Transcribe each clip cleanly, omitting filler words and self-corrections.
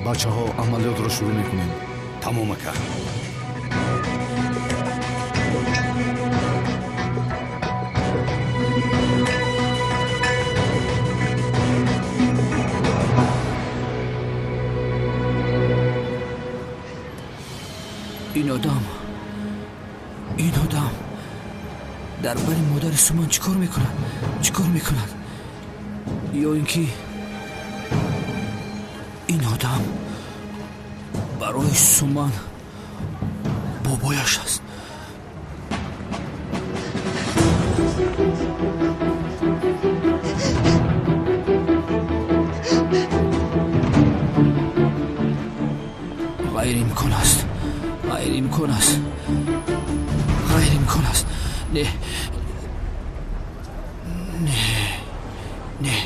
Бачаҳо, амалиётро шурӯъ мекунем. Тамом, ака. Ин одам, ин одам дар бари модари Суман чӣ кор мекунад? Чӣ кор мекунад? Ё ин ки ин одам барои Суман бобояш аст. Ғайриимкон аст, ғайриимкон аст, ғайриимкон аст. Не, не, не.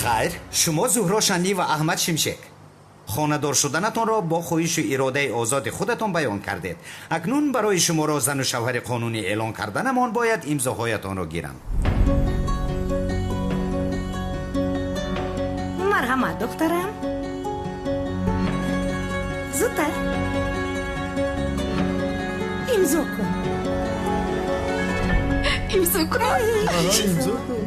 Хайр, шумо Зуҳро Шанлӣ ва Аҳмад Шимшек хонадор шуданатонро бо хоҳишу иродаи озоди худатон баён кардед. Акнун барои шуморо зану шавҳари қонунӣ эълон карданамон бояд имзоҳоятонро гирам. Марҳамат, духтарам. Зудтар имзо кун. Имзо кунам? Имзо кун.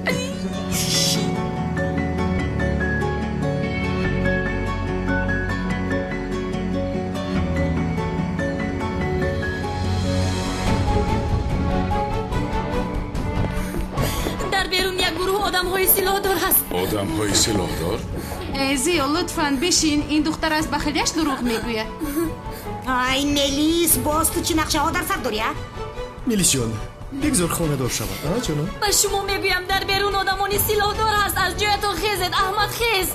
Дар берун як гурӯҳ одамҳои силоҳдор ҳаст. Одамҳои силоҳдор? Зиё, лутфан бишин. Ин духтар аз бахилияш дурӯғ мегӯяд. Ай, Мелис, боз ту чӣ нақшаҳо дар сар дорӣ, а? Мелисҷон, бигзор хонадор шавад, а ҷонам? Ба шумо мегӯям, дар берун одамони силоҳдор ҳаст. Аз ҷоятон хезед, Аҳмад, хез.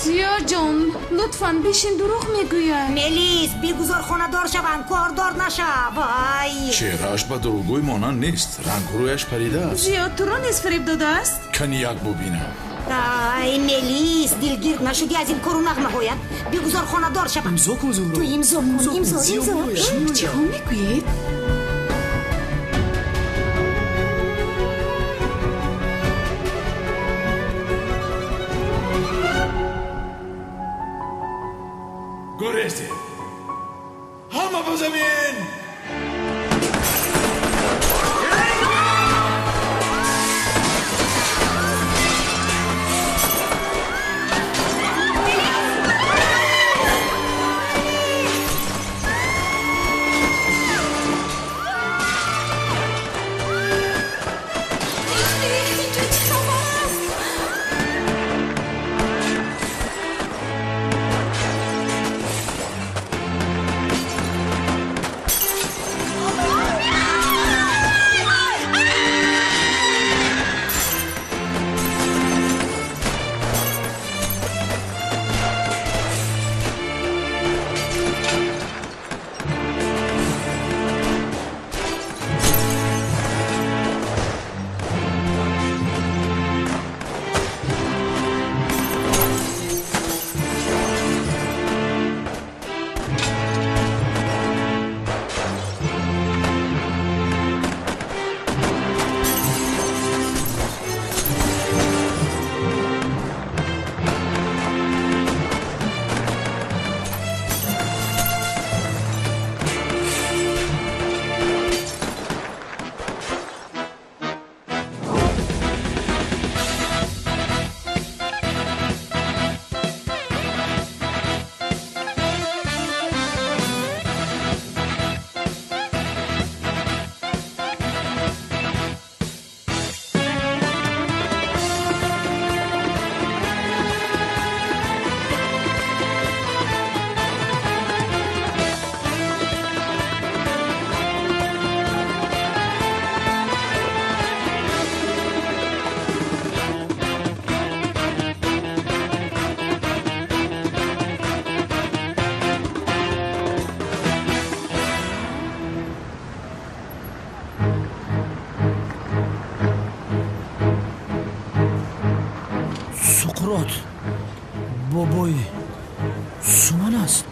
Зиёҷон, лутфан бишин, дурӯғ мегӯяд. Мелис, бигузор хонадор шаванд, кордор нашав. Вай! Чеҳрааш ба дурӯғгӯй монанд нест, рангу рӯяш парида аст. Зиё, туро низ фиреб додааст? Кани як бубинам. Ай, Мелис, дилгир нашудӣ аз ин кору нағмаҳоят. Бигузор хонадор шаванд. Имзо кун, Зуҳро. Ту имзо кун, имзо, имзо. Чиҳо мегӯед? Гурезед! Ҳама ба замин! Инҷо чӣ хабар аст? Суқрот бобои Суман аст.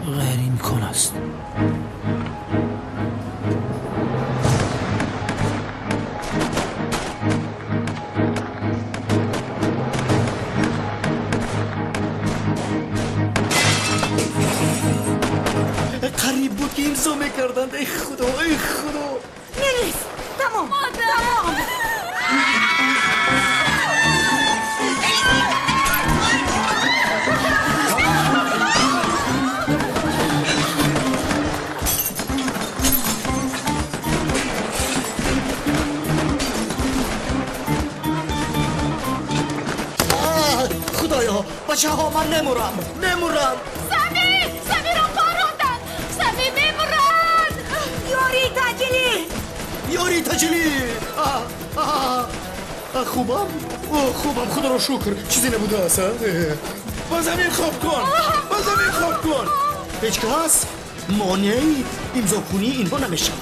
Ғайриимкон аст. Қариб буд ки имзо мекарданд. Эй худо, эй худо! Мелис, тамом, тамом. Худоё, бачаҳо, ман мемурам, мемурам. Сами, Самиро паронданд. Сами мемурад. Ёрии таъҷилӣ! Ёрии таъҷилӣ! Хубам? Хубам, худоро шукр, чизе набудааст. Ба замин хоб кун, ба замин хоб кун. Ҳеҷ кас монеаи имзокунии инҳо намешавад.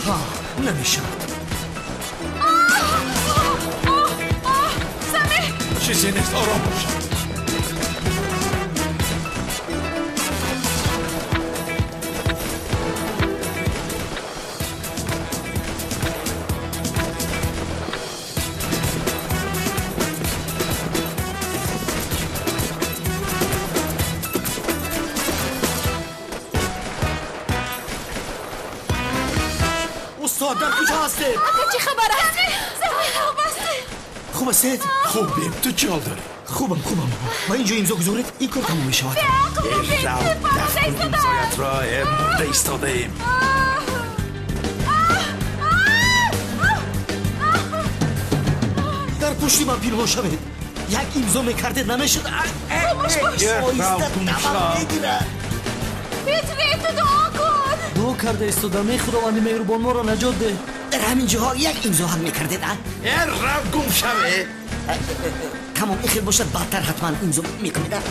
Ҳа, намешавад. Сами! Чизе нест, ором бош. Устод, дар куҷо ҳастед? Ака, чӣ хабар аст? Сами, хуб ҳастед? Хуб ҳастед? Хубем, ту чӣ ҳол дорӣ? Хубам, хубам. Ба ин ҷо имзо гузоред, ин кор тамом мешавад. Рав, дафтари имзоятро мурда истодаем. Дар пушти ман пинҳон шавед. Як имзо мекардед, намешуд. Рав, гум шав. Петри, ту дуо кун. Дуо карда истодам. Эй худованди меҳрубон, моро наҷот деҳ. Дар ҳамин ҷоҳо як имзо ҳам мекардед, а? Рав, гум шаве. Тамом, ин хел бошад, баъдтар ҳатман имзо мекунед, а?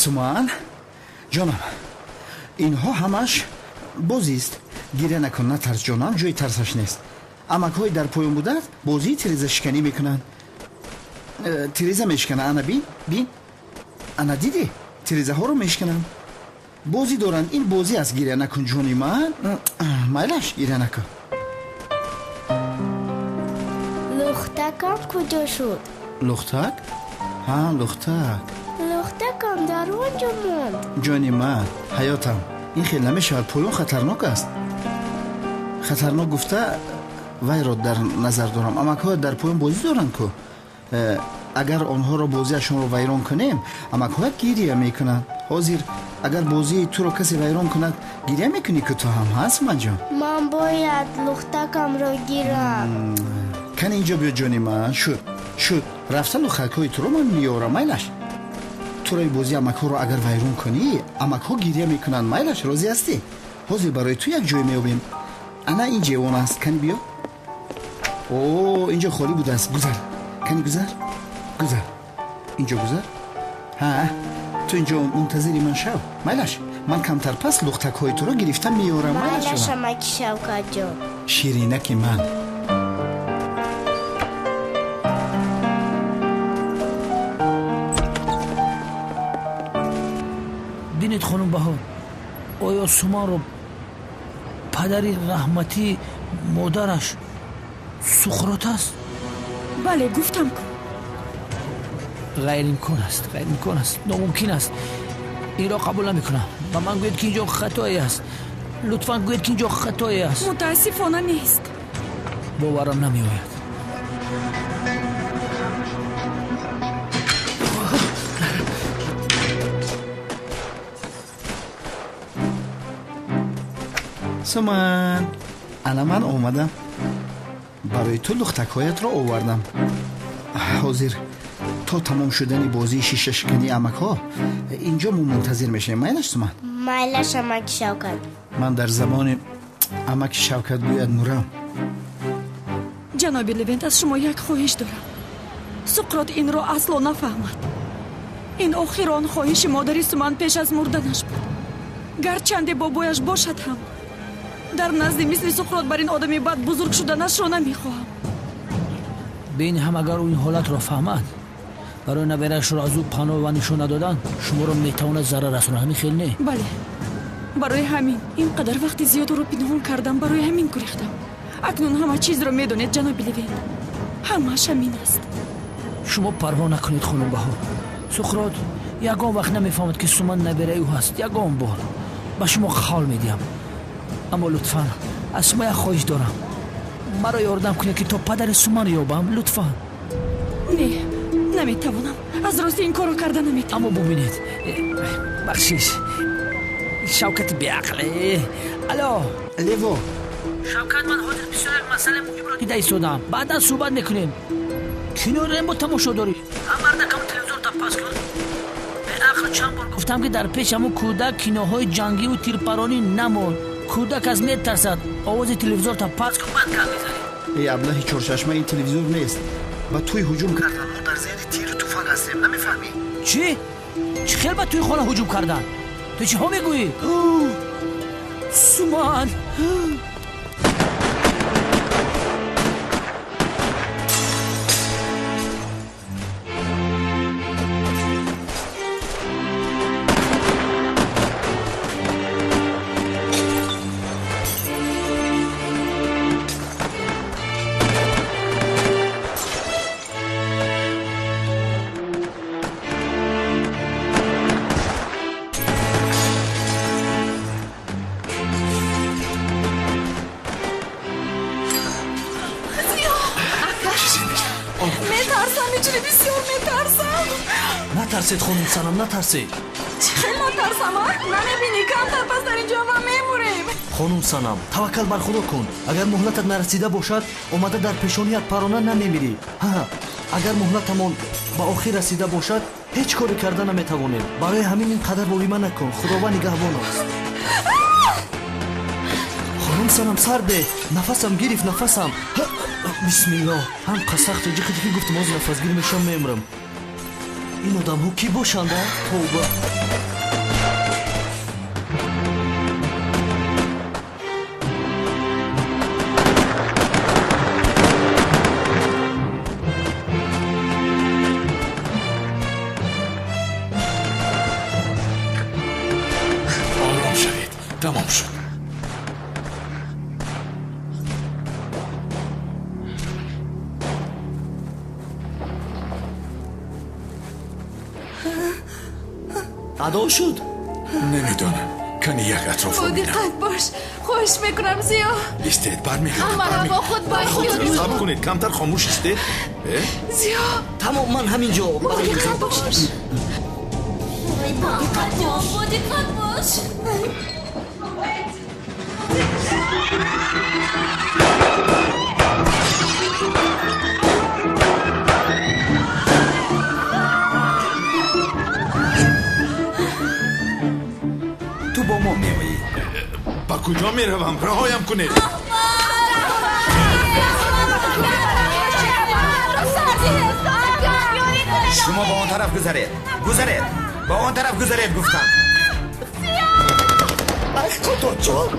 Суман, ҷонам, инҳо ҳамаш бозист. Гиря накун, натарс ҷонам, ҷои тарсаш нест. Амакҳои дар поён буданд, бозии тирезашиканӣ мекунанд. Тиреза мешикананд. Ана бин, бин, ана дидӣ, тирезаҳоро мешикананд. Бозӣ доранд, ин бозӣ аст. Гиря накун ҷони ман, майлаш, гиря накун. Лухтакам куҷо шуд? Лухтак? Ҳа, лухтак. Лухтакам дар он ҷо монд. Ҷони ман, ҳаётам, ин хел намешавад, поён хатарнок аст. Хатарнок гуфта вайро дар назар дорам. Амакҳо дар поён бозӣ доранд ку. Агар онҳоро бозиашонро вайрон кунем, амакҳоят гирия мекунанд. Ҳозир агар бозии туро касе вайрон кунад, гирия мекунӣ ку ту ҳам, ҳа, Суманҷон? Ман бояд лухтакамро гирам. Кани инҷо биё ҷони ман. Шуд, шуд, рафта лухтакҳои туро ман меорам, майлаш. Турои бозии амакҳоро агар вайрон кунӣ, амакҳо гирия мекунанд, майлаш, розӣ ҳастӣ? Ҳозир барои ту як ҷой меёбем. Ана ин ҷевон аст, кани биё. О, инҷо холӣ будааст, гузар. Кани гузар, гузар, инҷо гузар. Ҳа, ту инҷо мунтазири ман шав, майлаш. Ман камтар пас лухтакҳои туро гирифта меорам, майлаш. Майлаш, амаки Шавкатҷон. Ширинаки ман. Бинед хонум Баҳор, оё Суманро падари раҳматии модараш Суқрот аст? Бале, гуфтам ку. Ғайриимкон аст, ғайриимкон аст, номумкин аст. Инро қабул намекунам. Ба ман гӯед ки инҷо хатое аст. Лутфан гӯед ки инҷо хатое аст. Мутаассифона нест. Боварам намеояд. Суман, ана ман омадам. Барои ту лухтакҳоятро овардам. Ҳозир то тамом шудани бозии шишашикании амакҳо инҷо мо мунтазир мешавем. Майлаш, Суман? Майлаш, амаки Шавкат. Ман дар забони амаки Шавкат гӯяд мурам. Ҷаноби Левент, аз шумо як хоҳиш дорам. Суқрот инро асло нафаҳмад. Ин охирон хоҳиши модари Суман пеш аз мурданаш буд. Гарчанде бобояш бошад ҳам, дар назди мисли Суқрот бар ин одами бад бузург шуданашро намехоҳам. Бин ҳам агар ӯ ин ҳолатро фаҳмад, барои набераашро аз ӯ паноҳ ва нишон надодан шуморо метавонад зарар расонад. Ҳамин хел не? Бале, барои ҳамин ин қадар вақти зиёд ӯро пинҳон кардам, барои ҳамин гурехтам. Акнун ҳама чизро медонед, ҷаноби Левент. Ҳамааш ҳамин аст. Шумо парво накунед, хонум Баҳор. Суқрот ягон вақт намефаҳмад, ки Суман набераи ӯ ҳаст. Ягон бор. Ба шумо қавл медиҳам. Аммо лутфан аз шумо як хоҳиш дорам. Маро ёрдам кунед, ки то падари Суман ёбам. Лутфан. Не, наметавонам. Аз рости ин корро карда наметавонам. Аммо бубинед, бахшиш, Шавкати беақле. Алло, Лево. Шавкат, ман ҳозир бисёр як масъалаи муҳимро дида истодам. Баъдан суҳбат мекунем. Кинои Рембо тамошо дорӣ? Ҳам мардакам телевизорта пас кун. Беақл, чанд бор гуфтам, ки дар пеш ҳамун кӯдак киноҳои ҷангиву тирпаронӣ намон. Кӯдак аз метарсад. Овози телевизорта пас кун, баъд гап мезанем. Эй аблаҳи чорчашма, ин телевизор нест. Ба тӯй ҳуҷум кардан. Мо дар зери тиру туфанг ҳастем, намефаҳмӣ? Чӣ? Чӣ хел ба тӯи хона ҳуҷум кардан? Ту чиҳо мегӯӣ? Суман! Натарсед, хонум Санам, натарсед. Чӣ хел натарсам, а? Намебинӣ, камтар пас дар инҷо ма мемурем. Хонум Санам, таваккал бар Худо кун. Агар муҳлатат нарасида бошад, омада дар пешоният парона намемирӣ. Ҳа, агар муҳлатамон ба охир расида бошад, ҳеҷ коре карда наметавонем. Барои ҳамин ин қадар воҳима накун. Худованд нигаҳбон аст. Хонум Санам, сарде. Нафасам гирифт, нафасам. Бисмиллоҳ. Ҳам қасахт ҷиқи ки гуфтам, оз нафасгир мешавам, мемирам. Ин одамҳо кӣ бошанд, а? Тавба. Ором шавед, тамом шуд. Адо шуд? Намедонам. Кани як атрофро Бо диққат бош. Хоҳиш мекунам, Зиё. Истед, бармегардам. Ҳамаро бо худ бармеорам. Сабр кунед, камтар хомӯш истед. Зиё. Тамом, ман ҳамин ҷо. Бо диққат бош. Бо диққат бош, бо диққат бош. Ту бо мо меоӣ. Ба куҷо меравам? Раҳоям кунед. Шумо ба он тараф гузаред, гузаред, ба он тараф гузаред, гуфтам. Ай Худоҷон!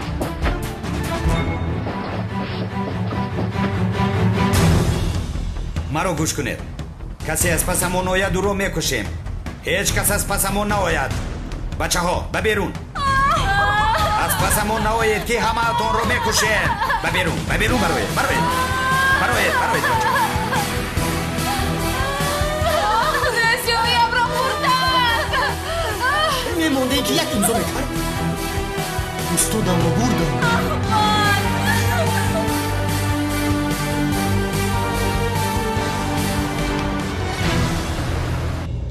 Маро гӯш кунед. Касе аз пасамон ояд, ӯро мекушем. Ҳеҷ кас аз пасамон наояд. Бачаҳо, ба берун. Аз пасамон наоед, ки ҳамаатонро мекушем. Ба берун, ба берун бароед, бароед, бароед, бароед, бачаҳо. Зиёямро бурданд. Мемонде, ки як имзо мекард. Устодамро бурданд. Аҳмад!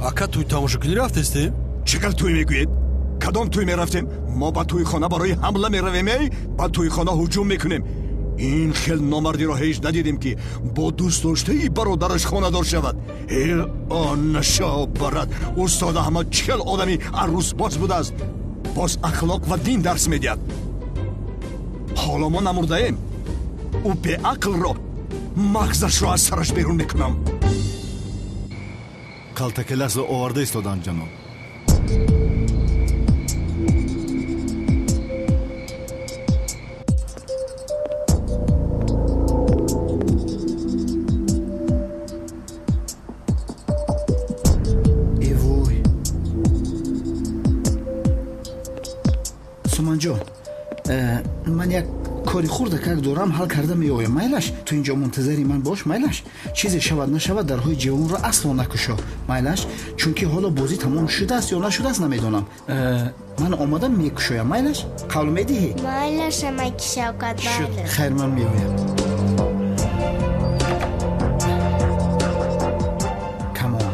Ака, тӯй тамошокунӣ рафтестем? Чӣ хел тӯй мегӯед? Кадом тӯй мерафтем? Мо ба тӯйхона барои ҳамла меравем, эй? Ба тӯйхона ҳуҷум мекунем. Ин хел номардиро ҳеҷ надидем, ки бо дӯстдоштаи бародараш хонадор шавад. Э, онашо барад. Устод Аҳмад чӣ хел одами арӯсбоз будааст. Боз ахлоқ ва дин дарс медиҳад. Ҳоло мо намурдаем. Ӯ беақлро мағзашро аз сараш берун мекунам. Калтакеласро оварда истоданд, ҷаноб. Эвой, Суманҷон, ман як кори хурдакак дорам, ҳал карда меоям, майлаш? Ту инҷо мунтазари ман бош, майлаш? Чизе шавад нашавад, дарҳои ҷавонро асло накушо, майлаш? Чунки ҳоло бозӣ тамом шудааст ё нашудааст намедонам. Ман омадам мекушоям, майлаш? Қавл медиҳӣ? Майлаш, амаки Шавкат, шуд, майлаш. Хайр, ман меоям. Камон.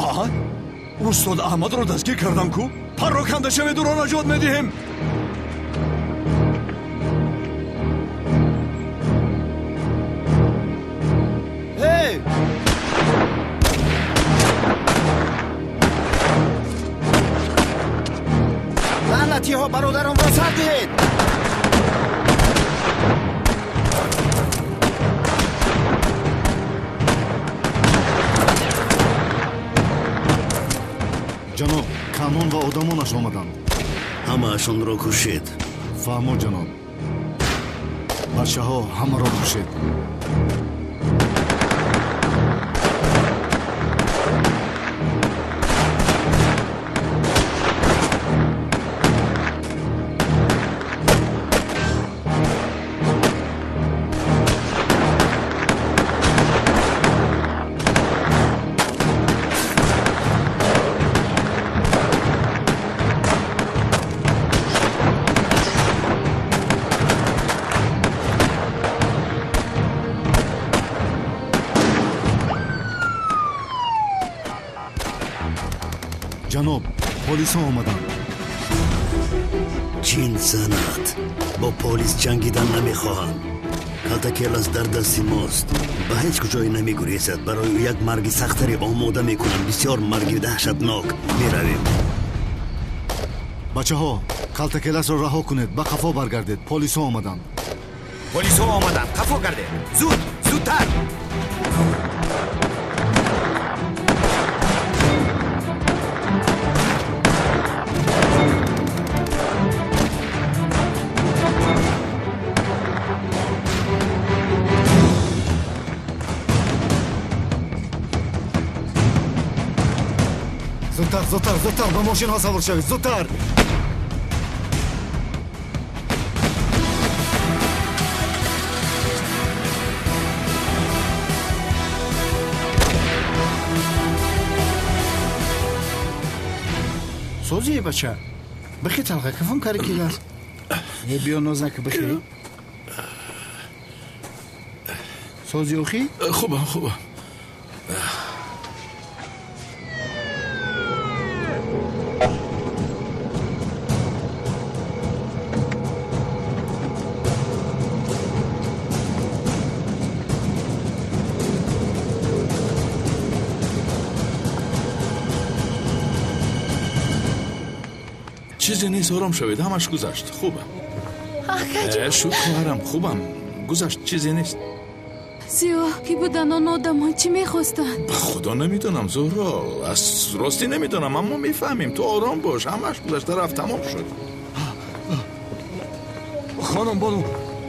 Аҳа, устод Аҳмадро дастгир кардам ку. Пароканда шавед, ӯро наҷот медиҳем. Эй! Лаънатиҳо, бародаронро сар диҳед! Ҷаноб, Канон ва одамонаш омаданд. Ҳамаашонро кушед. Фаҳмо, ҷаноб. Бачаҳо, ҳамаро кушед. Ҷаноб, полисҳо омаданд. Чин занад, бо полис ҷангидан намехоҳам. Калтакелас дар дасти мост, ба ҳеҷ куҷое намегурезад. Барои ӯ як марги сахтаре омода мекунам, бисёр марги даҳшатнок. Меравем. Бачаҳо, калтакеласро раҳо кунед, ба қафо баргардед, полисҳо омаданд. Полисҳо омаданд, қафо гардед, зуд, зудтар. Зудтар, зудтар, зудтар, ба мошинҳо савор шавед, зудтар. Созие, бача, бихе, талға кафон кари келас. Е, биё, ноз нака, бихе. Сози охи? Хубам, хубам. Чизе нест, ором шавед, ҳамаш гузашт, хубам. Акаҷон. Шуд, хоҳарам, хубам, гузашт, чизе нест. Зиё, кӣ буданд он одамон, чӣ мехостанд? Ба худо намедонам, Зуҳро, аз ростӣ намедонам, аммо мефаҳмем. Ту ором бош, ҳамаш гузашта рафт, тамом шуд. Хонум бону,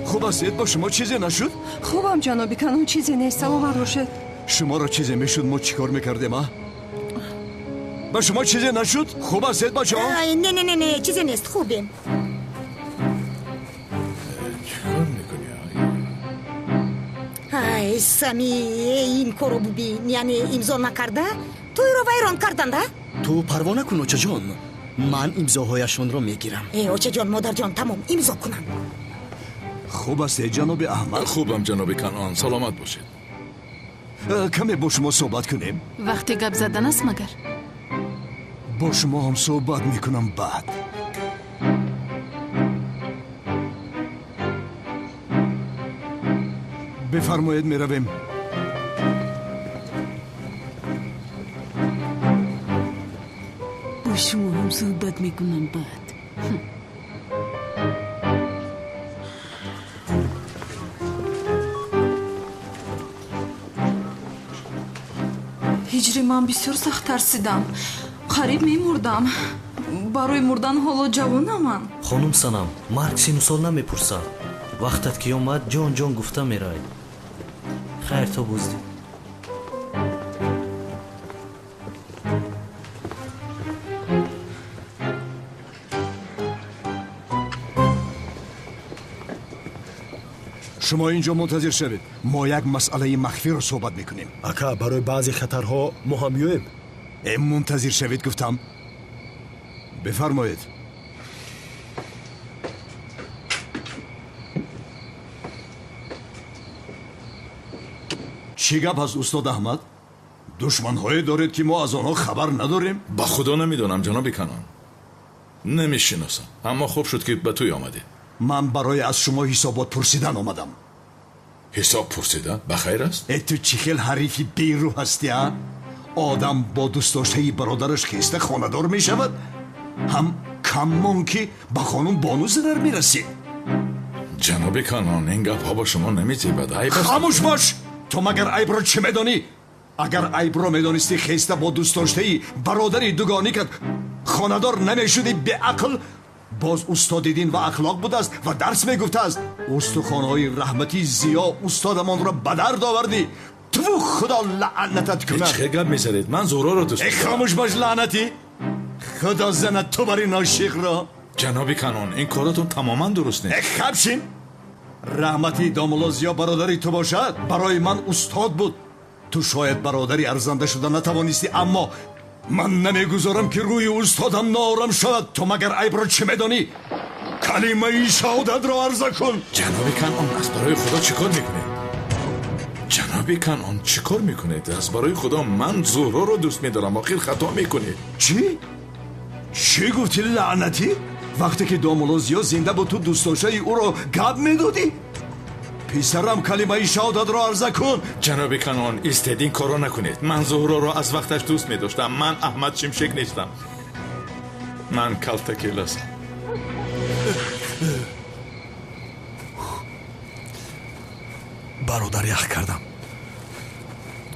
хуб ҳастед? Бо шумо чизе нашуд? Хубам, ҷаноби Канон, чизе нест, саломат бошед. Шуморо чизе мешуд, мо чӣ кор мекардем, а? Ба шумо чизе нашуд? Хуб ҳастед, бачаҳо? Не, не, не, не, чизе нест, хубем. Чӣ кор мекунӣ? Ай, Сами, ин корро бубин, яъне имзо накарда тӯйро вайрон карданд, а? Ту парво накун, очаҷон, ман имзоҳояшонро мегирам. Э, очаҷон, модарҷон, тамом, имзо кунанд. Хуб ҳастед, ҷаноби Аҳмад? Хубам, ҷаноби Канон, саломат бошед. Каме бо шумо суҳбат кунем. Вақте гап задан аст магар? Бо шумо ҳам суҳбат мекунам баъд. Бифармоед, меравем. Бо шумо ҳам суҳбат мекунам баъд. Ҳиҷри ман бисёр сахт тарсидам. Қариб мемурдам. Барои мурдан ҳоло ҷавонам ман. Хонум Санам, марг сину сол намепурсад. Вақтат ки омад, ҷон ҷон гуфта меравӣ. Хайр то боздид. Шумо инҷо мунтазир шавед. Мо як масъалаи махфиро суҳбат мекунем. Ака, барои баъзе хатарҳо мо ҳам биёем. Мунтазир шавед гуфтам. Бифармоед. Чӣ гап аст, устод Аҳмад? Душманҳое доред, ки мо аз онҳо хабар надорем? Ба худо намедонам, ҷаноби Канон. Намешиносам. Аммо хуб шуд, ки ба тӯй омадед. Ман барои аз шумо ҳисобот пурсидан омадам. Ҳисоб пурсидан? Ба хайр аст? Э, ту чӣ хел ҳарифи берӯҳ ҳастӣ, а? Одам бо дӯстдоштаи бародараш хеста хонадор мешавад, ҳам кам мон, ки ба хонум Бону зарар мерасид. Ҷаноби Канон, ин гапҳо ба шумо намезебад. Айб аст. Хомӯш бош! Ту магар айбро чӣ медонӣ? Агар айбро медонистӣ, хеста бо дӯстдоштаи бародари дугоникат хонадор намешудӣ, беақл. Боз устоди дин ва ахлоқ будааст ва дарс мегуфтааст. Устухонҳои раҳматӣ Зиё устодамонро ба дард овардӣ. Ту худо лаънатат кунад. Чӣ гап мезанед? Ман Зуҳроро дӯст дорам. Хомӯш бош, лаънатӣ. Худо занад ту бари ношиқро. Ҷаноби Канон, ин коратон тамоман дуруст нест. Хабшин. Раҳмати домулло Зиё бародари ту бошад, барои ман устод буд. Ту шояд бародари арзанда шуда натавонистӣ, аммо ман намегузорам, ки рӯи устодам ноорам шавад. Ту магар айбро чӣ медонӣ? Калимаи шаҳодатро арза кун. Ҷаноби Канон, аз барои худо чӣ кор мекунед? Ҷаноби Канон, чӣ кор мекунед? Аз барои худо, ман Зуҳроро дӯст медорам. Охир хато мекунед. Чӣ? Чӣ гуфтӣ, лаънатӣ? Вақте ки домулло Зиё зинда буд, ту дӯстдоштаи ӯро гап медодӣ? Писарам, калимаи шаҳодатро арза кун. Ҷаноби Канон, истед, ин корро накунед. Ман Зуҳроро аз вақташ дӯст медоштам. Ман Аҳмад Шимшек нестам. Ман Калтакеласам. Бародар, ях кардам.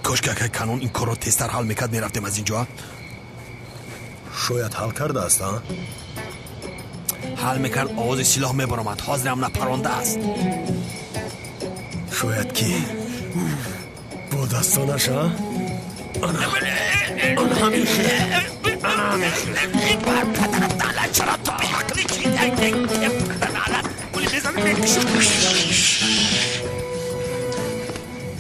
Кошки акай Канон ин корро тезтар ҳал мекард, мерафтем аз ин ҷо. Шояд ҳал кардааст, а? Ҳал мекард, овози силоҳ мебаромад. Ҳозирам напарондааст. Шояд ки бо дастонаш, а?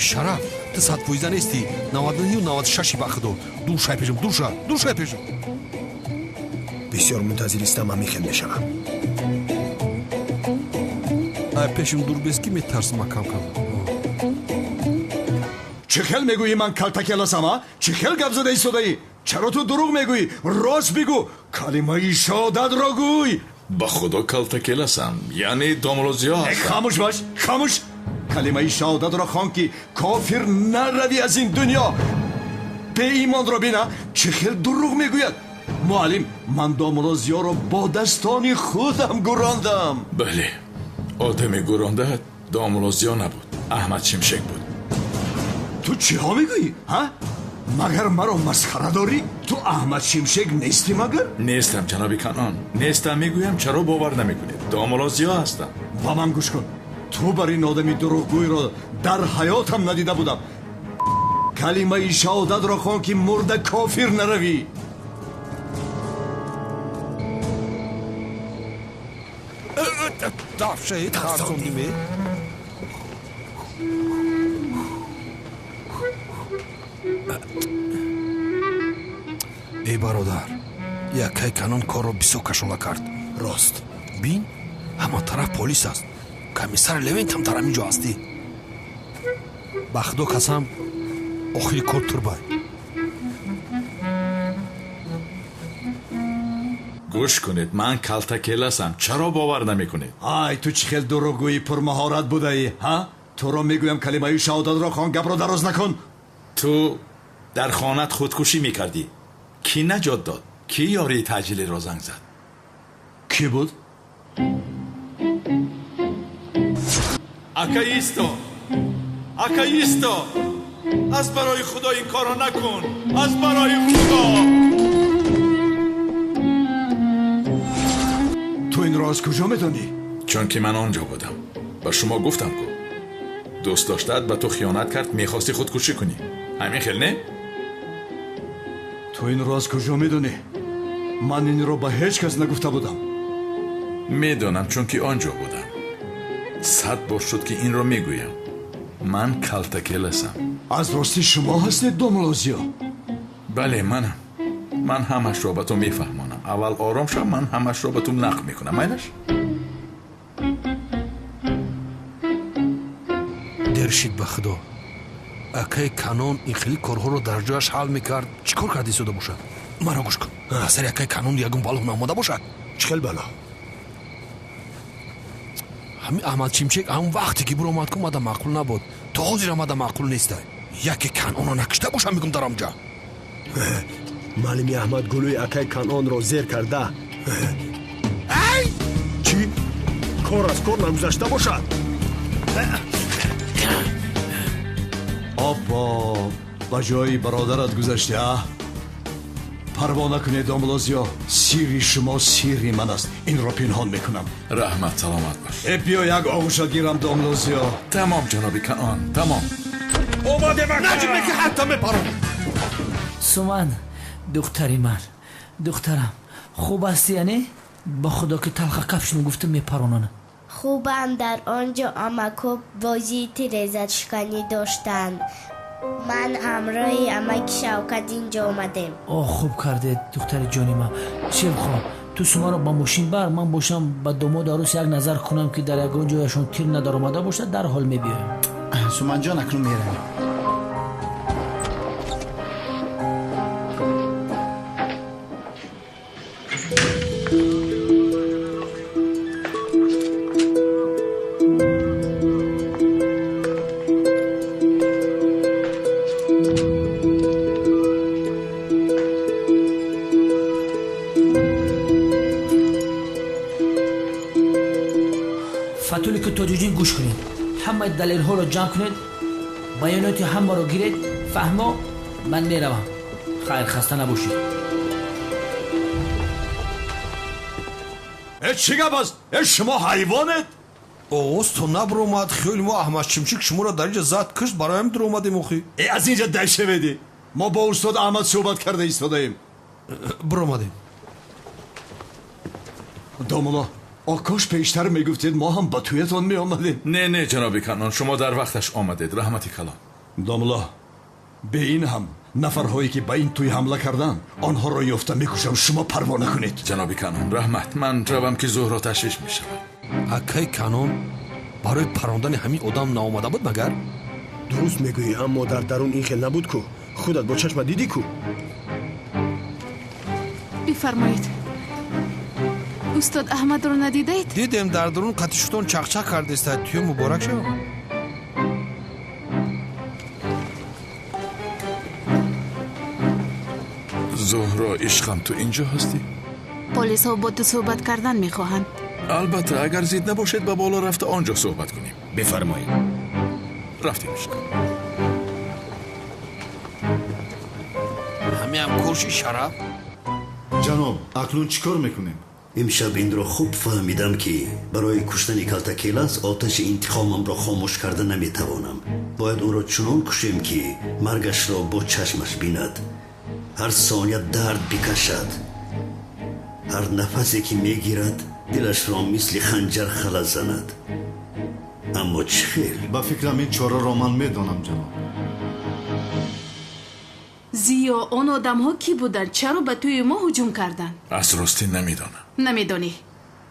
Шараф, ту 100% нестӣ. 99-96 ба худо. Дур шай пешам, дур ша, дур шай пешам. Бисёр мунтазир истам, ҳамин хел мешавам. Ай пешим дур бес, ки метарсам кам-кам. Чӣ хел мегӯӣ, ман Калтакеласам, а? Чӣ хел гап зада истодаӣ? Чаро ту дурӯғ мегӯӣ? Рост бигӯ. Калимаи шаҳодатро гӯй. Ба худо Калтакеласам, яъне домулло Зиё ҳастам. Хомӯш бош, хомӯш. Калимаи шаҳодатро хон, ки кофир наравӣ аз ин дунё. Беимонро бина, чӣ хел дурӯғ мегӯяд. Муаллим, ман домулло Зиёро бо дастони худам гурондам. Бале, одами гуронда домулло Зиё набуд, Аҳмад Шимшек буд. Ту чиҳо мегӯӣ, ҳа? Магар маро масхара дорӣ? Ту Аҳмад Шимшек нестӣ магар? Нестам, ҷаноби Канон, нестам. Мегӯям, чаро бовар намекунед? Домулло Зиё ҳастам. Ба ман гӯш кун. Ту бар ин одами дурӯғгӯйро дар ҳаётам надида будам. Калимаи шаҳодатро хон, ки мурда кофир наравӣ. Дафшаи тарсондиме. Эй бародар, якай Канон корро бисёр кашола кард. Рост. Бин, ҳама тараф полис аст. Комиссар Левент ҳам дар ҳамин ҷо ҳастӣ. Ба худо касам, охири кор турбай. Гӯш кунед, ман Калтакеласам. Чаро бовар намекунед? Ай, ту чӣ хел дурӯғгӯи пурмаҳорат будаӣ, ҳа? Туро мегӯям калимаи шаҳодатро хон, гапро дароз накун. Ту дар хонаат худкушӣ мекардӣ. Кӣ наҷот дод? Кӣ ёрии таъҷилиро занг зад? Кӣ буд? Акаисто! Акаисто! Аз барои Худо ин корро накун! Аз барои Худо! Ту инро аз куҷо медонӣ? Чунки ман он ҷо будам. Ба шумо гуфтам ку. Дӯст доштаат ба ту хиёнат кард, мехостӣ худкушӣ кунӣ. Ҳамин хел не? Ту инро аз куҷо медонӣ? Ман инро ба ҳеҷ кас нагуфта будам. Медонам, чунки он ҷо будам. 100 бор шуд ки инро мегӯям. Ман Калтакеласам. Аз ростӣ шумо ҳастед, домулозиё? Бале, манам. Ман ҳамашро ба ту мефаҳмонам. Аввал ором шав, ман ҳамашро ба ту нақл мекунам. Майлаш? Дер шид ба Худо. Акаи Канон ин хеле корҳоро дар ҷояш ҳал мекард. Чӣ кор карда истода бошад? Маро гӯш кун. Сари акаи Канон ягон бало наомада бошад? Чӣ хел бало? Ҳамин Аҳмад Чимчек ҳамон вақте ки биромад ку мада маъқул набуд. То ҳозир мада маъқул неста. Яке Канонро накушта бошам мегум дар амҷа. Маълими Аҳмад гулӯи акаи Канонро зер карда. Ай! Чӣ? Кор аз кор нагузашта бошад? Оппо, ба ҷои бародарат гузашти, а? Парво накунед, домулозиё. Сирри шумо сирри ман аст. Инро пинҳон мекунам. Раҳмат, саломат бош. Э, биё як оғӯшат гирам, домулозиё. Тамом, ҷаноби Канон, тамом. Омадем, наҷме ки ҳатто мепаром. Суман, духтари ман, духтарам, хуб ҳастӣ, яъне? Ба Худо ки талха кафшну гуфта мепаронанд. Хубам, дар он ҷо амакҳо бозии тирезашиканӣ доштанд. Ман ҳамроҳи амаки Шавкат инҷо омадем. О, хуб кардед, духтари ҷони ман. Шерхон, ту Сумаро ба мошин бар, ман бошам ба домоду арӯс як назар кунам ки дар ягон ҷояшон тир надаромада бошад, дарҳол мебиёем. Суманҷон, акнун меравем. Фатулику Тоҷуҷин, гӯш кунед. Ҳамаи далелҳоро ҷамъ кунед, баёноти ҳамаро гиред. Фаҳмо, ман меравам. Хайр, хаста набошед. Э, чӣ гап аст? Э, шумо ҳайвонед? Оғоз то набуромад, хиёли мо Аҳмад Чимчик шуморо дар инҷа зад кушт, бароям дуромадем охи. Э, аз инҷа дай шаведӣ. Мо бо устод Аҳмад суҳбат карда истодаем. Буромадем. Домулло, окош пештар мегуфтед, мо ҳам ба тӯятон меомадем. Не, не, ҷаноби Канон, шумо дар вақташ омадед, раҳмати калон. Домулло, бе ин ҳам нафарҳое ки ба ин тӯй ҳамла карданд, онҳоро ёфта мекушам, шумо парво накунед. Ҷаноби Канон, раҳмат, ман равам ки Зуҳро ташвиш мешавад. Акаи Канон барои парондани ҳамин одам наомада буд магар? Дуруст мегӯӣ, аммо дар дарун ин хел набуд ку. Худат бо чашма дидӣ ку. Бифармоед. Устод Аҳмадро надидаед? Дидем, дар дарун қатъи шутон чақчақ кардеста. Тӯё муборак шавад. Зуҳро, ишқам, ту инҷо ҳастӣ? Полисҳо бо ту суҳбат кардан мехоҳанд. Албатта, агар зид набошед, ба боло рафта он ҷо суҳбат кунем. Бифармоед. Рафтем, ишқам. Ҳамиам курши шараф. Ҷаноб, акнун чӣ кор мекунем? Имшаб инро хуб фаҳмидам ки барои куштани Калтакелас оташи интиқомамро хомӯш карда наметавонам. Бояд ӯро чунон кушем ки маргашро бо чашмаш бинад, ҳар сония дард бикашад, ҳар нафасе ки мегирад дилашро мисли ханҷар хала занад. Аммо чӣ хел? Ба фикрам ин чораро ман медонам, ҷаноб. Зиё, он одамҳо кӣ буданд? Чаро ба тӯи мо ҳуҷум карданд? Аз ростӣ намедонам. Намедонӣ?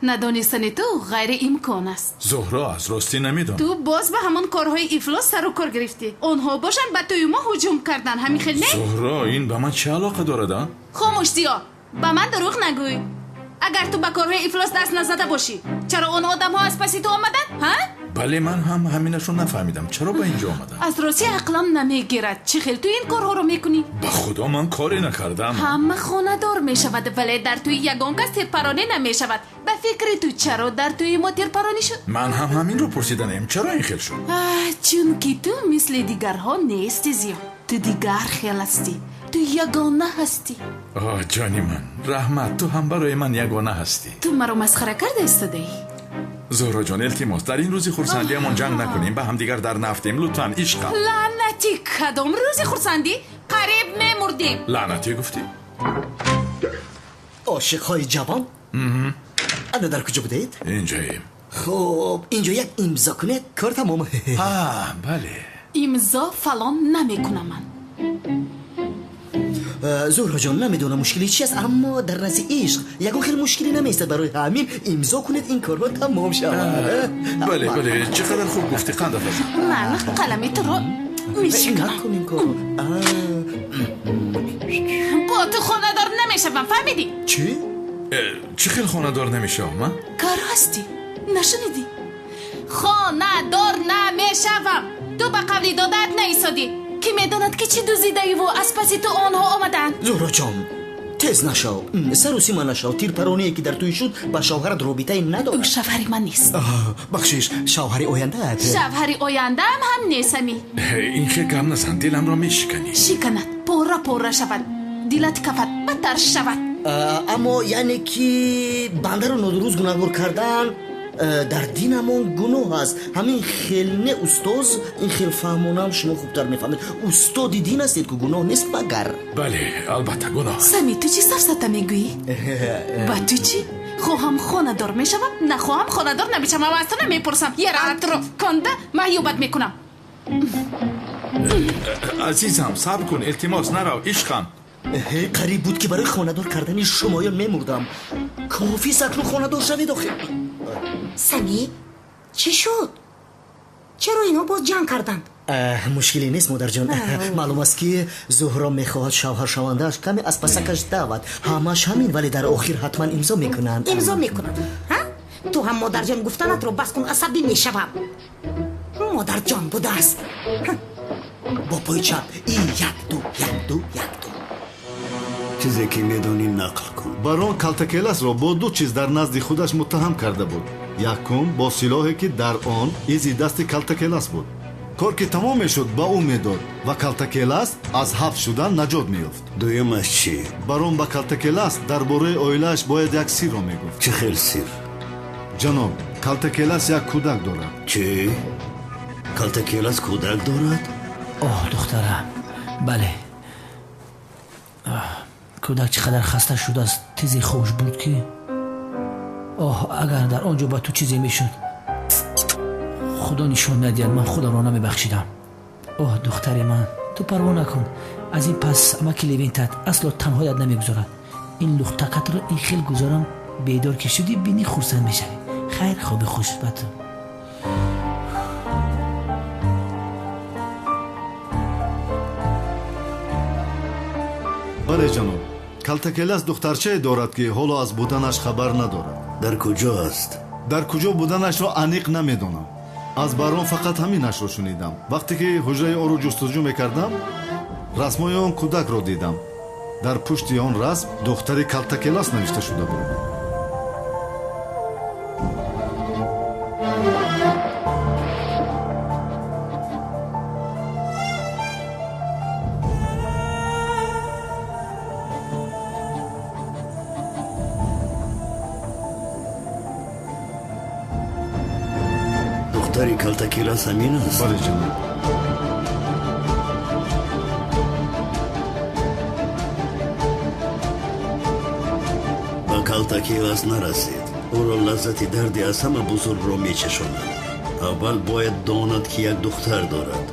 Надонистани ту ғайриимкон аст. Зуҳро, аз ростӣ намедонам. Ту боз ба ҳамон корҳои ифлос сару кор гирифтӣ. Онҳо бошанд ба тӯи мо ҳуҷум карданд, ҳамин хел не? Зуҳро, ин ба ман чӣ алоқа дорад, а? Хомӯш, Зиё, ба ман дурӯғ нагӯй. Агар ту ба корҳои ифлос даст назада бошӣ, чаро он одамҳо аз паси ту омаданд, ҳа? Бале, ман ҳам ҳаминашро нафаҳмидам. Чаро ба инҷо омадам? Аз рости ақлам намегирад. Чӣ хел ту ин корҳоро мекунӣ? Ба худо ман коре накардам. Ҳама хонадор мешавад, вале дар тӯи ягон кас тирпаронӣ намешавад. Ба фикри ту чаро дар тӯи мо тирпаронӣ шуд? Ман ҳам ҳаминро пурсиданем. Чаро ин хел шуд? Чунки ту мисли дигарҳо нести, Зиё. Ту дигар хел ҳастӣ. Ту ягона ҳастӣ. Оҳ, ҷони ман, раҳмат, ту ҳам барои ман ягона ҳастӣ. Ту маро масхара карда истодаӣ? Зуҳроҷон, илтимос, дар ин рӯзи хурсандиамон ҷанг накунем, ба ҳамдигар дар нафтем. Лутфан, ишқам. Лаънатӣ, кадом рӯзи хурсандӣ? Қариб мемурдем. Лаънатӣ гуфтӣ? Ошиқҳои ҷавон, ана дар куҷо будаед? Инҷоем. Хуб, инҷо як имзо кунед, кор тамом. Ҳа, бале. Имзо фалон намекунам ман. Зуҳроҷон, намедонам мушкили чи аст, аммо дар назди ишқ ягон хел мушкиле намеистад. Барои ҳамин имзо кунед, ин корҳо тамом шавад. Бале, бале, чӣ қадар хуб гуфтӣ, қанд афазам. Ман қалами туро мешиканам. Накун ин корро. Бо ту хонадор намешавам, фаҳмидӣ? Чӣ? Чӣ хел хонадор намешавам, а? Кар ҳастӣ, нашунидӣ? Хонадор намешавам. Ту ба қавли додаат наистодӣ. Ки медонад, ки чӣ дуздидаиву аз паси ту онҳо омадаанд? Зуҳроҷон, тез нашав, сарусима нашав. Тирпароние ки дар тӯй шуд, ба шавҳарат робитае надорад. Ӯ шавҳари ман нест. Бахшиш, шавҳари ояндаат. Шавҳари ояндаам ҳам нестами. Ин хел гап назан, диламро мешиканӣ. Шиканад, пора пора шавад, дилат кафад, бадтар шавад. Аммо яъне ки бандаро нодуруст гунаҳгор кардан дар динамон гуноҳ аст. Ҳамин хел не, устоз, ин хел фаҳмонам, шумо хубтар мефаҳмед. Устоди дин ҳастед ку, гуноҳ нест магар? Бале, албатта гуноҳ. Сами, ту чӣ сафсата мегӯӣ? Ба ту чӣ? Хоҳам хонадор мешавам, нахоҳам хонадор намешавам. Аз ту намепурсам. Яраатро конда маҳюбат мекунам. Азизам, сабр кун, илтимос, нарав, ишқам. Қариб буд ки барои хонадор кардани шумоён мемурдам. Кофист акнун хонадор шавед охир. Сами, чӣ шуд? Чаро инҳо боз ҷанг карданд? Мушкиле нест, модарҷон. Маълум аст, ки Зуҳро мехоҳад шавҳаршавандааш каме аз пасакаш давад. Ҳамаш ҳамин, вале дар охир ҳатман имзо мекунанд. Имзо мекунанд, ҳа? Ту ҳам модарҷон гуфтанатро бас кун, асабӣ мешавам. Модарҷон будааст. Бо пои чап и як ду, як ду, як ду. Чизе ки медонӣ нақл кун. Барон Калтакеласро бо ду чиз дар назди худаш муттаҳам карда буд. Якум, бо силоҳе ки дар он изи дасти Калтакелас буд. Кор ки тамом мешуд, ба ӯ медод ва Калтакелас аз ҳабс шудан наҷот меёфт. Дуюмаш чӣ? Барон ба Калтакелас дар бораи оилааш бояд як сирро мегуфт. Чӣ хел сир? Ҷаноб, Калтакелас як кӯдак дорад. Чӣ? Калтакелас кӯдак дорад? Оҳ, духтарам, бале. Кӯдак чӣ қадар хаста шудааст, тезе хуш буд ки. Оҳ, агар дар он ҷо ба ту чизе мешуд, худо нишон надиҳад, ман худамро намебахшидам. Оҳ, духтари ман, ту парво накун. Аз ин пас амаки Левинтат асло танҳоят намегузорад. Ин лухтакатро ин хел гузорам, бедор ки шудӣ, бинӣ хурсанд мешавӣ. Хайр, хоби хуш ба ту. Бале, ҷаноб, Калтакелас духтарчае дорад, ки ҳоло аз буданаш хабар надорад. Дар куҷо аст? Дар куҷо буданашро аниқ намедонам. Аз барон фақат ҳаминашро шунидам. Вақте ки ҳуҷраи ӯро ҷустуҷӯ мекардам, расмҳои он кӯдакро дидам. Дар пушти он расм духтари Калтакелас навишта шуда буд. Духтари Калтакелас ҳамин аст? Бале, ҷаноб. Ба Калтакелас нарасид. Ӯро лаззати дарди аз ҳама бузургро мечашонад. Аввал бояд донад, ки як духтар дорад.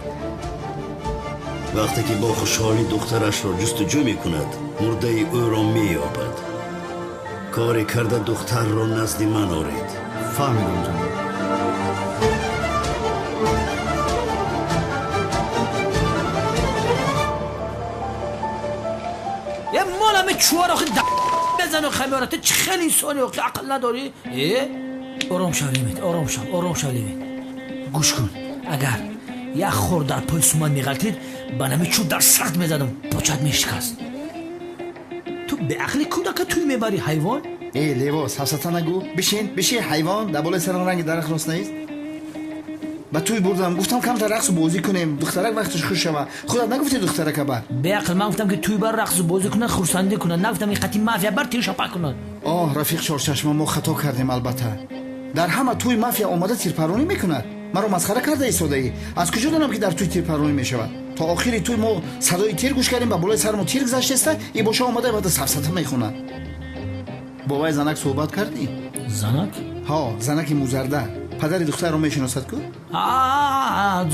Вақте ки бо хушҳолӣ духтарашро ҷустуҷӯ мекунад, мурдаи ӯро меёбад. Коре карда духтарро назди ман оред. Фаҳмидам, ҷаноб. Е моламе чуар охи бизан хамёра, ту чӣ хел инсони охи, ақл надорӣ? Э, ором шав, Левинт, ором шав, ором шав, Левинт. Гӯш кун, агар як хор дар пои Суман меғалтид, ба нами чӯб дар сахт мезадам, почат мешикаст. Ту беақли кӯдака тӯй мебарӣ, ҳайвон. Э, лево, сафсата нагӯ. Бишин, бишин, ҳайвон, дар болои сарам ранги дарахт рост нест. Ба тӯй бурдам, гуфтам камтар рақсу бозӣ кунем, духтарак вақташ хуш шава. Худат нагуфтӣ духтарака бар? Беақл, ман гуфтам ки тӯй бар рақсу бозӣ кунад, хурсандӣ кунад, нагуфтам ки қатъи мафия бар тир шапак кунад. Оҳ, рафиқ Чорчашма, мо хато кардем албатта. Дар ҳама тӯй мафия омада тирпаронӣ мекунад. Маро масхара карда истодаӣ. Аз куҷо донам ки дар тӯй тирпаронӣ мешавад? То охири тӯй мо садои тир гӯш кардем, ба болои сармо тир гузаштеста, и боша омада бада сафсата мехонад. Бо вай занак суҳбат кардӣ? Занак? Ҳо, занаки музарда. Падари духтарро мешиносад ку?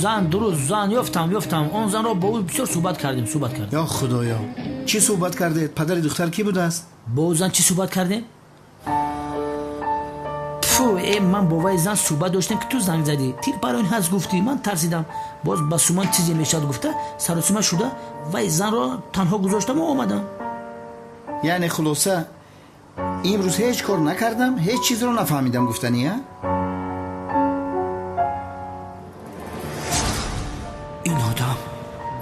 Зан, дуруст, зан, ёфтам, ёфтам. Он занро бо ӯ бисёр суҳбат кардем, суҳбат кардем. Ё худоё, чӣ суҳбат кардед? Падари духтар кӣ будааст? Бо ӯ зан чӣ суҳбат кардем? Фу, э, ман бо вай зан суҳбат доштем ки ту занг задӣ. Тир пароин ҳаст гуфтӣ, ман тарсидам. Боз ба Суман чизе мешавад гуфта, саросима шуда, вай занро танҳо гузоштаму омадам. Яъне хулоса, имрӯз ҳеҷ кор накардам, ҳеҷ чизро нафаҳмидам гуфтанӣ, а? Ин одам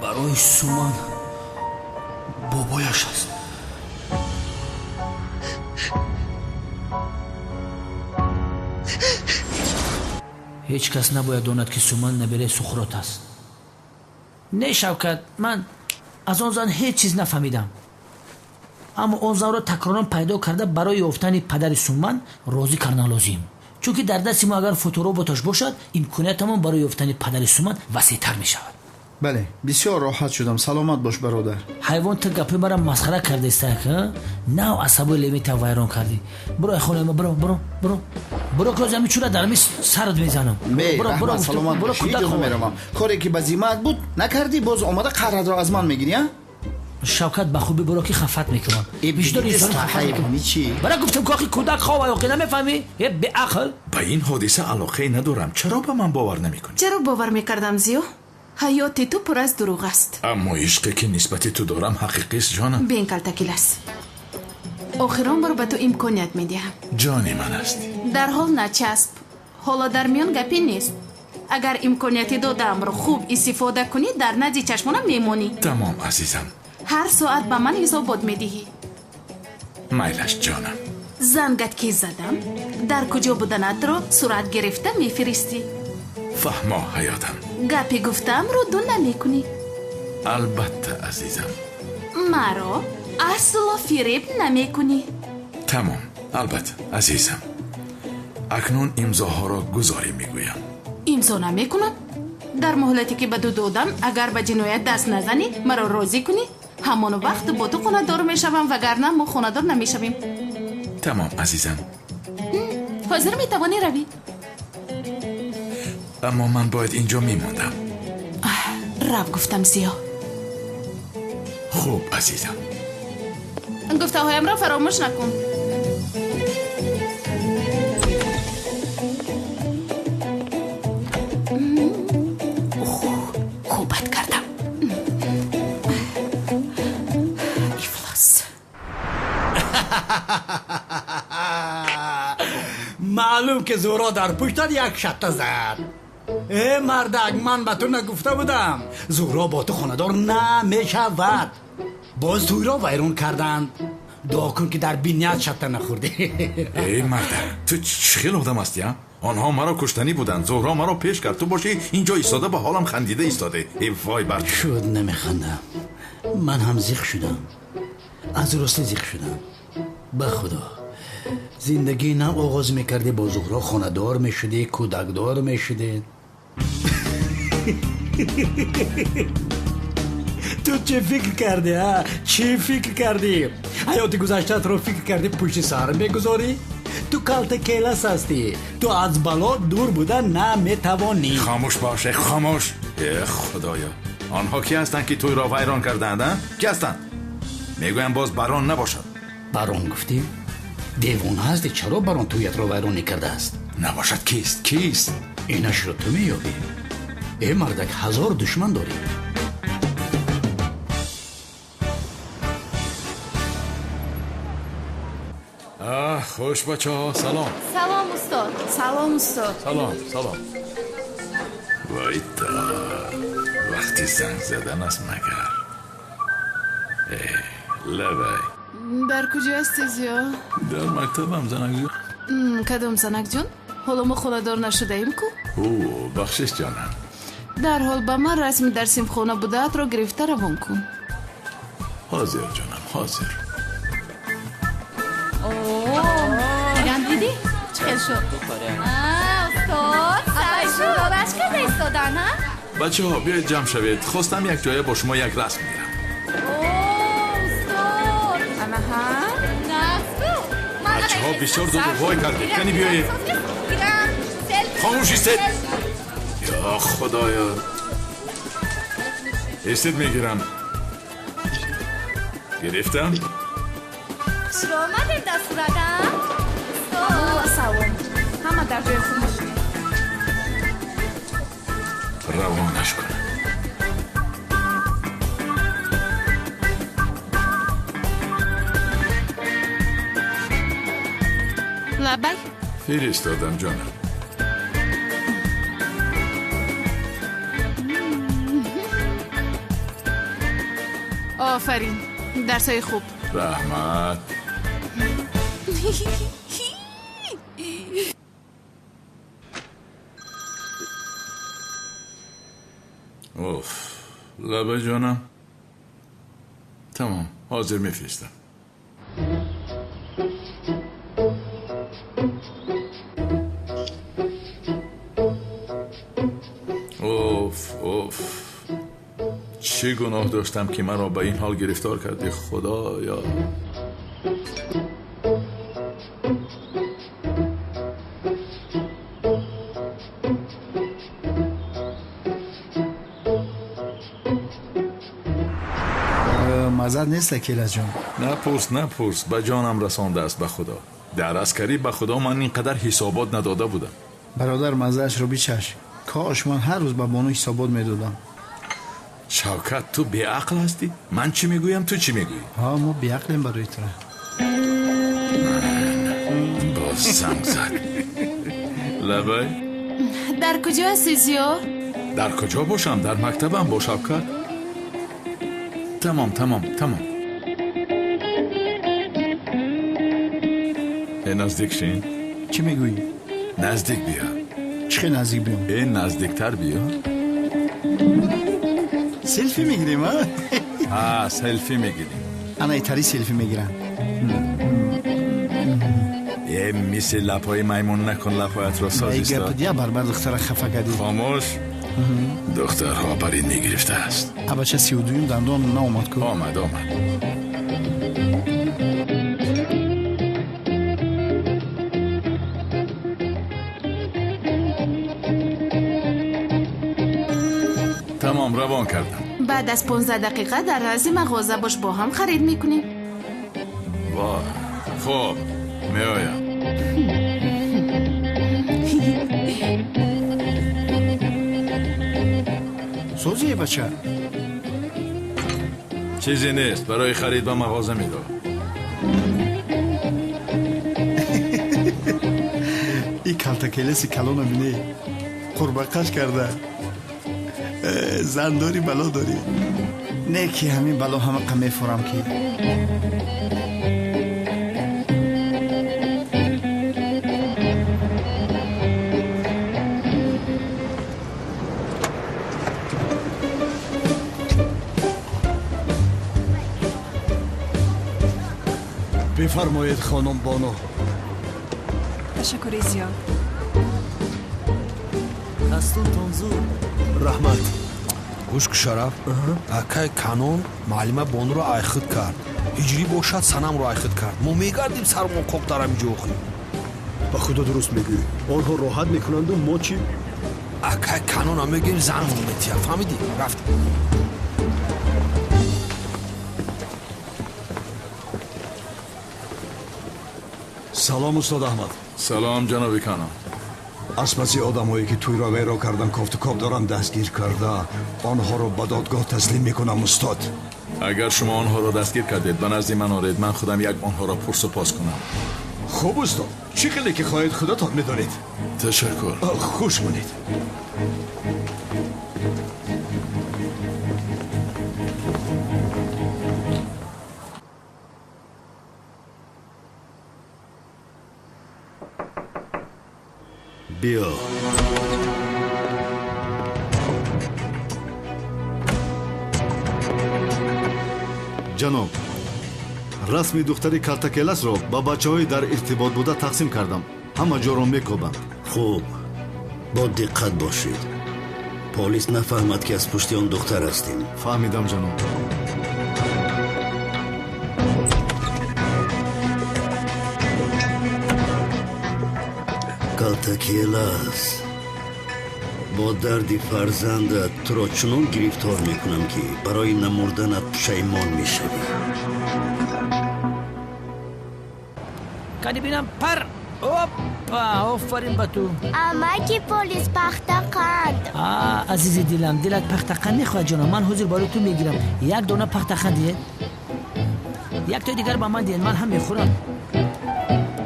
барои Суман бобояш аст. Ҳеҷ кас набояд донад ки Суман набераи Сухрот аст. Не, Шавкат, ман аз он зан ҳеҷ чиз нафаҳмидам. Аммо он занро такроран пайдо карда барои ёфтани падари Суман розӣ кардан лозим. Чунки дар дасти мо агар фотороботаш бошад, имкониятамон барои ёфтани падари Суман васеътар мешавад. Бале, бисёр роҳат шудам. Саломат бош, бародар. Ҳайвон, ту гапи мара масхара кардестак, нав асабои лемита вайрон кардӣ. Биро ай хонаи ма, биро, биро, биро. Биро, ки ҳозир ҳамин чӯра дар ҳамин сарат мезанам. Бе, раҳмат, саломат бош. Ҳеҷ ҷо намеравам. Коре ки ба зиммаат буд, накардӣ, боз омада қаҳратро аз ман мегирӣ, а? Шавкат, ба хубӣ биро ки хафат мекунам. Виҷдони инсонро хафат мекунам. Бара гуфтам ки охи кӯдак хоб ай, намефаҳмӣ? Э, беақл. Ба ин ҳодиса алоқае надорам. Чаро ба ман бовар намекунӣ? Чаро бовар мекардам, Зиё? Ҳаёти ту пур аз дурӯғ аст. Аммо ишқе ки нисбати ту дорам ҳақиқист, ҷонам. Бин, Калтакилас, охирон бор ба ту имконият медиҳам. Ҷони ман ҳастӣ. Дарҳол начасп. Ҳоло дар миён гапе нест. Агар имконияти додаамро хуб истифода кунӣ, дар назди чашмонам мемонӣ. Тамом, азизам. Ҳар соат ба ман ҳисобот медиҳӣ. Майлаш, ҷонам. Зангат ки задам, дар куҷо буданатро сурат гирифта мефиристӣ. Фаҳмо, ҳаётам. Гапи гуфтаамро ду намекунӣ. Албатта, азизам. Маро асло фиреб намекунӣ. Тамом, албатта, азизам. Акнун имзоҳоро гузорӣ мегӯям. Имзо намекунам. Дар муҳлате ки ба ту додам, агар ба ҷиноят даст назанӣ, маро розӣ кунӣ, ҳамон вақт бо ту хонадор мешавам, вагарна мо хонадор намешавем. Тамом, азизам. Ҳозир метавонӣ равӣ. Аммо ман бояд инҷо мемондам. Рав, гуфтам, Зиё. Хуб, азизам. Гуфтаҳоямро фаромӯш накун. Хубат кардам. Ифлос. Маълум ки Зуҳро дар пуштат як шатта зад. Э, мардак, ман ба ту нагуфта будам. Зуҳро бо ту хонадор намешавад. Боз тӯйро вайрон карданд. Дуо кун ки дар биният шатта нахӯрдӣ. Эй мардак, ту чӣ хел одам ҳастӣ, а? Онҳо маро куштанӣ буданд. Зуҳро маро пеш кард. Ту бошӣ инҷо истода ба ҳолам хандида истоде. Эй вой бар ту. Шуд, намехандам. Ман ҳам зиқ шудам. Аз ростӣ зиқ шудам. Ба худо. Зиндагии нав оғоз мекардӣ, бо Зуҳро хонадор мешудӣ, кӯдакдор мешудед. Ту чӣ фикр кардӣ, а? Чӣ фикр кардӣ? Ҳаёти гузаштаатро фикр кардӣ, пушти сар мегузорӣ? Ту калта келас ҳастӣ. Ту аз бало дур буда наметавонӣ. Хомӯш бош, э хомӯш. Э худоё, онҳо кӣ ҳастанд ки тӯйро вайрон кардаанд, а? Кӣ ҳастанд? Мегӯям боз барон набошад. Барон гуфтӣ? Девона ҳастӣ, чаро барон тӯятро вайрон мекардааст? Набошад кист, кист? Инашро ту меёбӣ. Э мардак, ҳазор душман дорӣ. Хуш бачаҳо, салом. Салом, устод. Салом, устод. Салом, салом. Вой дод, вақти занг задан аст магар. Лабай. Дар куҷо ҳастӣ, Зиё? Дар мактабам, занакҷон. Кадом занакҷон? Ҳоло мо хонадор нашудаем ку? О, бахшиш ҷонам. Дарҳол ба ман расми дар синфхона будаатро гирифта равон кун. Ҳозир ҷонам, ҳозир. Диган дидӣ? Чӣ хел шуд? Устод, саршӯраш карда истодан, ҳа? Бачаҳо, биёед ҷамъ шавед. Хостам як ҷоя бо шумо як расм гирам. Устод! Анаҳа. Бачаҳо бисёр дуду вой кардед. Кани биёед. Хомӯш истед. Ё худоё. Истед мегирам. Гирифтам. Чиро омадем дар сурат, а? Салом. Ҳама дар ҷои худ бошед. Равонаш кун. Лабай. Фиристодам ҷонам. Офарин. Дарсҳои хуб. Раҳмат. Оф, лаба ҷонам. Тамом, ҳозир мефиристам. Оф, оф. Чӣ гуноҳ доштам ки маро ба ин ҳол гирифтор кардӣ, худоё. Маззат нест, Акилаҷон. Напурс, напурс, ба ҷонам расондааст ба худо. Дар аскарӣ ба худо ман ин қадар ҳисобот надода будам. Бародар, маззаашро бичаш. Кош ман ҳар рӯз ба бону ҳисобот медодам. Шавкат, ту беақл ҳастӣ? Ман чӣ мегӯям, ту чӣ мегӯӣ? Ҳа, мо беақлем барои тура. Боз занг зад. Лабай. Дар куҷо ҳастӣ, Зиё? Дар куҷо бошам? Дар мактабам бо Шавкат. Тамом, тамом, тамом. Э, наздик шин. Чӣ мегӯӣ? Наздик биё. Чӣ хел наздик биём? Э, наздиктар биё. Селфи мегирем, а? А, селфи мегирем. Ана итари селфи мегирам. Э, мисли лапҳои маймун накун, лапҳоятро соз Эй, истод. гап дия, барбар духтара хафа кардӣ. Хомӯш. Духтарҳо бар ин мегирифтааст. Абача 32-юм дандон наомад ку? Омад, омад. Тамом, равон кардам. Баъд аз 15 дақиқа дар назди мағоза бош, бо ҳам харид мекунем. Вой, хуб, меоям. Созие, бача? Чизе нест, барои харид ба мағоза меравам. И калтакелеси калона бинӣ, қурбақаш карда. Зан дорӣ, бало дорӣ. Не ки ҳамин бало ҳамақа мефурам ки. Бифармоед, хонум Бону. Ташаккури зиёд. Дастуртон зуд. Раҳмат. Гӯш ку, Шараф. Акай Канон муаллима Бонуро айхид кард. Ҳиҷрӣ бошад, Санамро айхид кард. Мо мегардим сармон қоқ дар ҳамин ҷо охир. Ба худо дуруст мегӯӣ. Онҳо роҳат мекунанду мо чӣ? Акай Канона мегӯем, занмон метия. Фаҳмидӣ? Рафтем. Салом, устод Аҳмад. Салом, ҷаноби Канон. Аз паси одамҳое ки тӯйро вайро кардан кофту коб дорам дастгир карда, онҳоро ба додгоҳ таслим мекунам, устод. Агар шумо онҳоро дастгир кардед, ба назди ман оред, ман худам як онҳоро пурсу пос кунам. Хуб, устод, чӣ хеле ки хоҳед, худатон медонед. Ташаккур. Хуш монед. Биё. Ҷаноб, расми духтари Калтакеласро ба бачаҳои дар иртибот буда тақсим кардам. Ҳама ҷоро мекобанд. Хуб, бо диққат бошед. Полис нафаҳмад, ки аз пушти он духтар ҳастем. Фаҳмидам, ҷаноб. Калтакелас, бо дарди фарзандат туро чунон гирифтор мекунам, ки барои намурданат пушаймон мешавӣ. Кани бинам, пар! Опа, офарин ба ту. Амаки полис, пахтақанд. А, азизи дилам, дилат пахтақанд мехоҳад, ҷонам. Ман ҳозир барои ту мегирам. Як дона пахтақанд диҳед, яктои дигар ба ман диҳед, ман ҳам мехӯрам.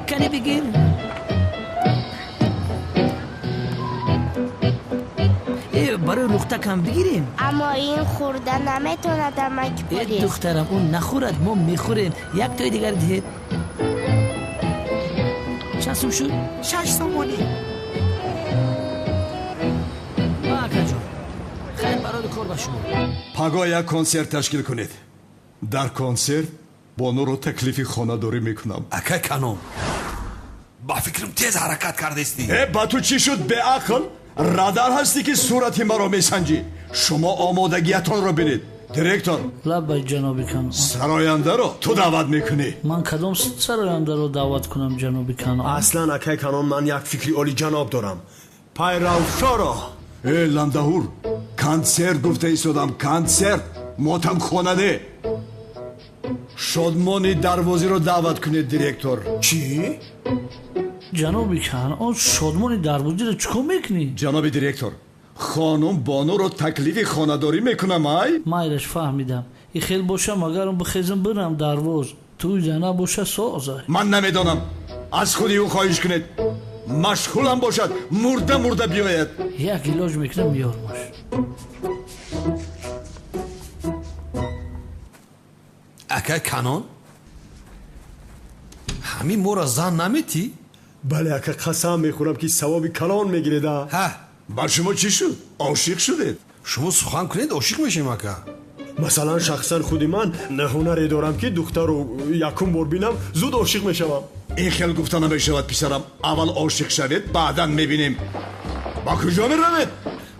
Кани бигир. Барои лухтакам бигирем. Аммо ин хӯрда наметавонад, амаки полис. Духтарам, ӯ нахӯрад, мо мехӯрем. Яктои дигар диҳед. Чанд сум шуд? 6 сомонӣ. Ма, акаҷон, хайр барои кор ба шумо. Пагоҳ як консерт ташкил кунед. Дар консерт Бонуро таклифи хонадорӣ мекунам. Акай Канон, ба фикрам тез ҳаракат кардастӣ. Э, ба ту чӣ шуд, беақл? Радар ҳастӣ, ки сурати маро месанҷӣ? Шумо омодагиятонро бинед. Директор. Лаббай, ҷаноби Канон. Сарояндаро ту даъват мекунӣ. Ман кадом сарояндаро даъват кунам, ҷаноби Канон? Аслан, акай Канон, ман як фикри олиҷаноб дорам. Пайравшоро. Э, ландаҳур, консерт гуфта истодам, консерт, мотамхона не. Шодмони Дарвозиро даъват кунед, директор. Чӣ? Ҷаноби Канон, Шодмони Дарвозиро чӣ кор мекунӣ? Ҷаноби директор, хонум Бонуро таклифи хонадорӣ мекунам, ай. Майлаш, фаҳмидам. И хел бошам, агарам бихезам бирам Дарвоз, тӯй зана боша соза. Ман намедонам, аз худи ӯ хоҳиш кунед. Машғулам бошад, мурда мурда биёяд. Як илоҷ мекунам, меёрмаш. Акай Канон, ҳамин моро зан наметӣ? Бале, ака, қасам мехӯрам, ки савоби калон мегиреда. Ҳа. Ба шумо чӣ шуд? Ошиқ шудед? Шумо сухан кунед, ошиқ мешем, ака. Масалан, шахсан худи ман ҳунаре дорам, ки духтару якум бор бинам, зуд ошиқ мешавам. Ин хел гуфта намешавад, писарам. Аввал ошиқ шавед, баъдан мебинем. Ба куҷо меравед?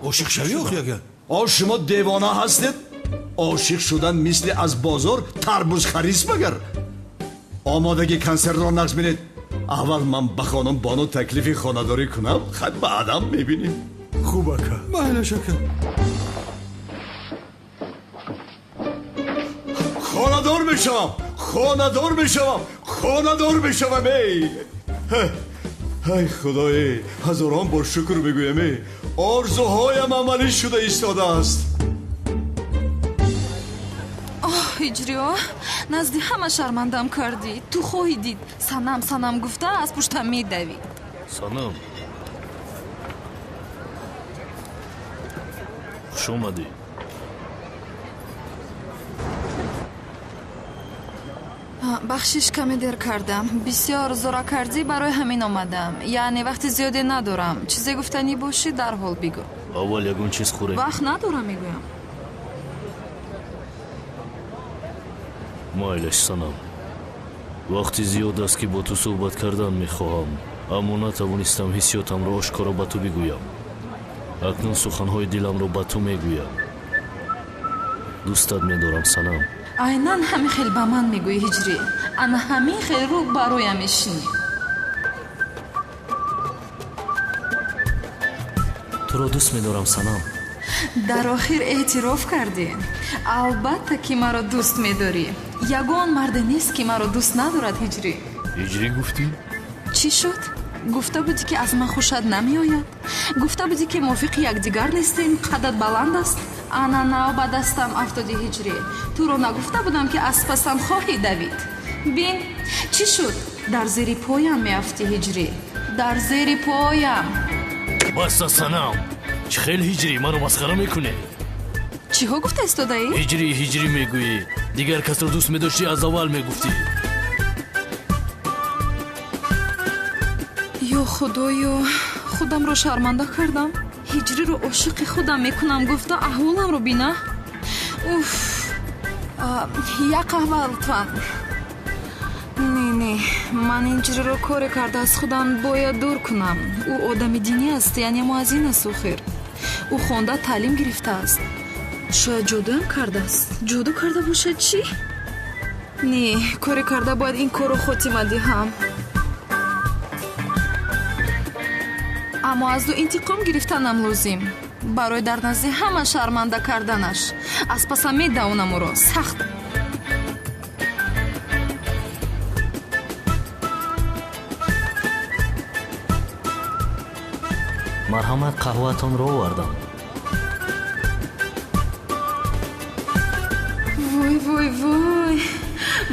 Ошиқ шавӣ, охи, ака. О, шумо девона ҳастед? Ошиқ шудан мисли аз бозор тарбуз харист магар? Омодагии консертро нақш бинед. Аввал ман ба хонум Бону таклифи хонадорӣ кунам, хай, баъдан мебинем. Хуб, ака. Майлаш, ака. Хонадор мешавам, хонадор мешавам, хонадор мешавам, эй! Ай худое, ҳазорон бор шукр мегӯям, эй, орзуҳоям амалӣ шуда истодааст. Оҳ, Ҳиҷриё, назди ҳама шармандам кардӣ. Ту хоҳӣ дид, санам, санам гуфта аз пуштам медавӣ. Санам, хуш омадӣ. Бахшиш, каме дер кардам. Бисёр зора кардӣ, барои ҳамин омадам. Яъне вақти зиёде надорам. Чизе гуфтанӣ бошӣ, дарҳол бигӯ. Аввал ягон чиз хӯрем. Вақт надорам, мегӯям. Майлаш, санам, вақти зиёд аст, ки бо ту суҳбат кардан мехоҳам, аммо натавонистам ҳиссиётамро ошкоро ба ту бигӯям. Акнун суханҳои диламро ба ту мегӯям. Дӯстат медорам, санам. Айнан ҳамин хел ба ман мегӯӣ, Ҳиҷрӣ. Ана ҳамин хел рӯ ба рӯям мешинӣ. Туро дӯст медорам, санам. Дар охир эътироф кардӣ. Албатта, ки маро дӯст медорӣ. Ягон марде нест, ки маро дӯст надорад, Ҳиҷрӣ. Ҳиҷрӣ гуфтӣ? Чӣ шуд? Гуфта будӣ, ки аз ман хушат намеояд. Гуфта будӣ, ки мувофиқи якдигар нестем, қадат баланд аст. Ана нав ба дастам афтоди, Ҳиҷрӣ. Туро нагуфта будам, ки аз пасам хоҳӣ давид? Бин, чӣ шуд? Дар зери поям меафтӣ, Ҳиҷрӣ, дар зери поям. Баста, санам. Чӣ хел ҳиҷрӣ? Маро масхара мекунӣ? Чиҳо гуфта истодаӣ? Ҳиҷрӣ, ҳиҷрӣ мегӯӣ. Дигар касро дӯст медоштӣ, аз аввал мегуфтӣ. Ё худоё, Худамро шарманда кардам. Ҳиҷриро ошиқи худам мекунам гуфта аҳволамро бина. Уф, як қаҳва лутфан. Не, не, ман ин ҳиҷриро коре карда аз худам бояд дур кунам. Ӯ одами динӣ аст, яъне муаззин аст охир. Ӯ хонда таълим гирифтааст. Шояд ҷодуам кардааст. Ҷоду карда бошад чӣ? Не, коре карда бояд ин корро хотима диҳам. Аммо аз ӯ интиқом гирифтанам лозим. Барои дар назди ҳама шарманда карданаш. Аз пасам медавонам ӯро сахт. Марҳамат, қаҳваатонро овардам. Вой, вой, вой,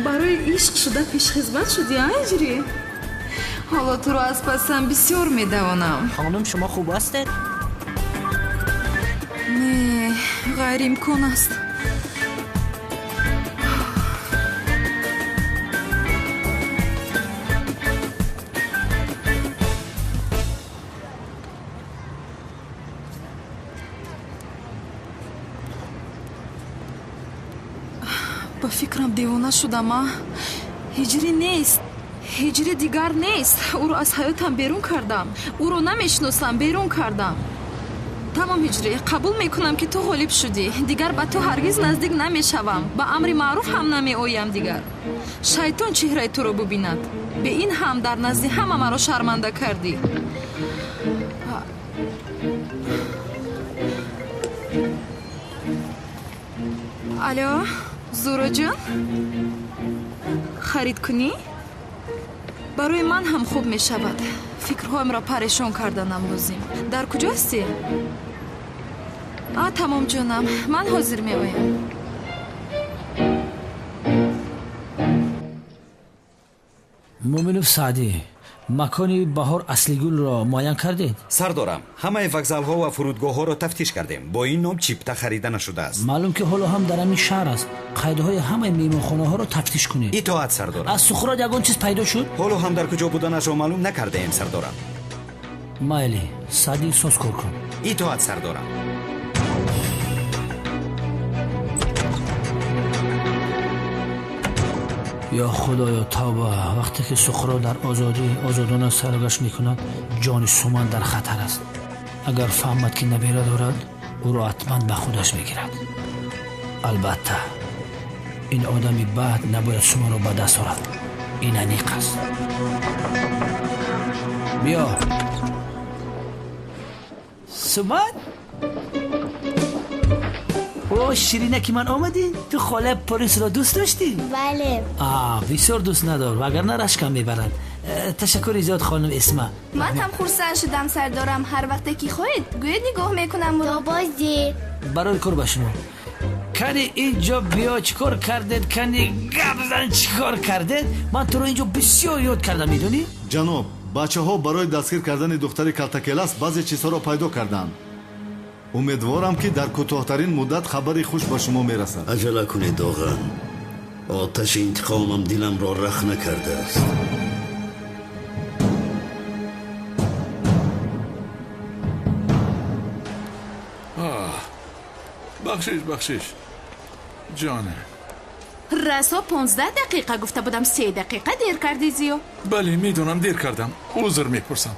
барои ишқ шуда пешхизмат шудӣ, а ҳиҷрӣ? Ҳоло туро аз пасам бисёр медавонам. Хонум, шумо хуб ҳастед? Не, ғайриимкон аст. Ба фикрам девона шудам, а? Ҳиҷрӣ нест. Ҳиҷрӣ дигар нест. Ӯро аз ҳаётам берун кардам. Ӯро намешиносам, берун кардам. Тамом ҳиҷрӣ, қабул мекунам ки ту ғолиб шудӣ. Дигар ба ту ҳаргиз наздик намешавам. Ба амри маъруф ҳам намеоям дигар. Шайтон чеҳраи туро бубинад. Бе ин ҳам дар назди ҳама маро шарманда кардӣ. Алло, Зуроҷон? Харид кунӣ? Барои ман ҳам хуб мешавад. Фикрҳоямро парешон карданам лозим. Дар куҷо ҳастӣ? А, тамом ҷонам, ман ҳозир меоям. Муминов Саъдӣ, макони Баҳор Аслигулро муайян кардед? Сардорам, ҳамаи вокзалҳо ва фурудгоҳҳоро тафтиш кардем. Бо ин ном чипта харида нашудааст. Маълум ки ҳоло ҳам дар ҳамин шаҳр аст. Қайдҳои ҳамаи меҳмонхонаҳоро тафтиш кунед. Итоат, сардорам. Аз Сухрод ягон чиз пайдо шуд? Ҳоло ҳам дар куҷо буданашро маълум накардаем, сардорам. Майли, Саъдӣ, соз кор кун. Итоат, сардорам. Ё худоё, тавба! Вақте ки Суқро дар озодӣ озодона саргашт мекунад, ҷони Суман дар хатар аст. Агар фаҳмад ки набера дорад, ӯро ҳатман ба худаш мегирад. Албатта, ин одами бад набояд Суманро ба даст орад. Ин аниқ аст. Биё. Суман? О, ширина ки ман омадӣ? Ту холаи Порисро дӯст доштӣ? Бале. А, бисёр дӯст надор, вагарна рашкам мебарад. Ташаккури зиёд, хонум Эсма. Ман ҳам хурсанд шудам, сардорам. Ҳар вақте ки хоҳед, гӯед, нигоҳ мекунам. То боздид. Барои кор ба шумо. Кани инҷо биё, чӣ кор кардед? Кани гап зан, чӣ кор кардед? Ман туро инҷо бисёр ёд кардам, медонӣ? Ҷаноб, бачаҳо барои дастгир кардани духтари Калтакелас баъзе чизҳоро пайдо карданд. Умедворам ки дар кӯтоҳтарин муддат хабари хуш ба шумо мерасад. Аҷала кунед, Доған. Оташи интиқомам диламро рахна кардааст. Бахшиш, бахшиш, ҷоне. Расо 15 дақиқа гуфта будам, 3 дақиқа дер кардӣ, Зиё. Бале, медонам, дер кардам. Узр мепурсам.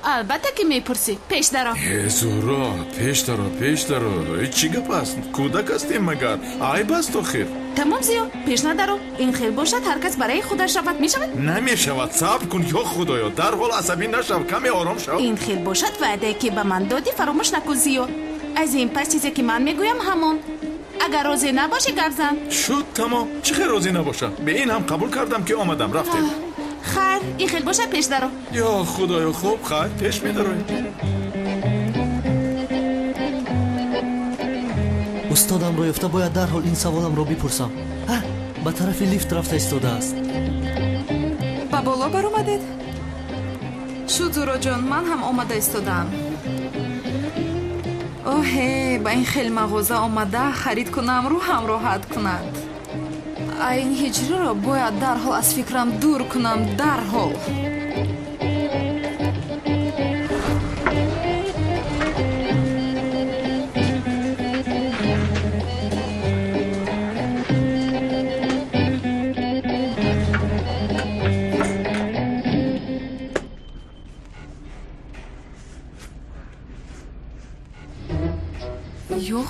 Албатта ки мепурсӣ. Пеш даро. Э, Зуҳро, пеш даро, пеш даро. Чӣ гап аст? Кӯдак ҳастем магар? Айб аст охир. Тамом, Зиё, пеш надаро. Ин хел бошад, ҳар кас барои худаш равад, мешавад? Намешавад. Сабр кун, ё худоё. Дарҳол асабӣ нашав, каме ором шав. Ин хел бошад, ваъдае ки ба ман додӣ фаромӯш накун, Зиё. Аз ин пас чизе ки ман мегӯям ҳамон. Агар розӣ набошӣ, гап зан. Шуд, тамом. Чӣ хел розӣ набошам? Бе ин ҳам қабул кардам ки омадам, рафтем. Хайр, ин хел бошад, пеш даро. Ё худоё, хуб, хайр, пеш медароем. Устодамро ёфта бояд дарҳол ин саволамро бипурсам. Ба тарафи лифт рафта истодааст. Ба боло баромадед? Шуд, Зуроҷон, ман ҳам омада истодаам. Оҳе, ба ин хел мағоза омада харид кунам, рӯҳам роҳат кунад. Ин ҳиҷриро бояд дарҳол аз фикрам дур кунам, дарҳол.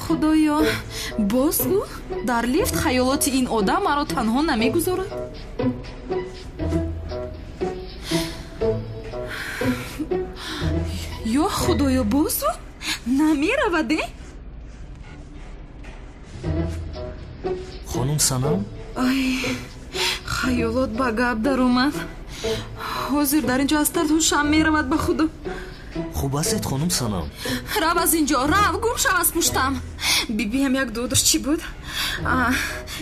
Худоё, боз ӯ дар лифт хаёлоти ин одам маро танҳо намегузорад. Ё Худоё, боз ӯ намеравад, э? Хонум Санам? Ай, хаёлот ба гап даромад. Ҳозир дар ин ҷо аз тард ҳушам меравад, ба Худо. Хуб ҳастед, хонум Санам? Рав аз ин ҷо, рав, гум шав аз пуштам. Бибиам як дуо дошт, чӣ буд?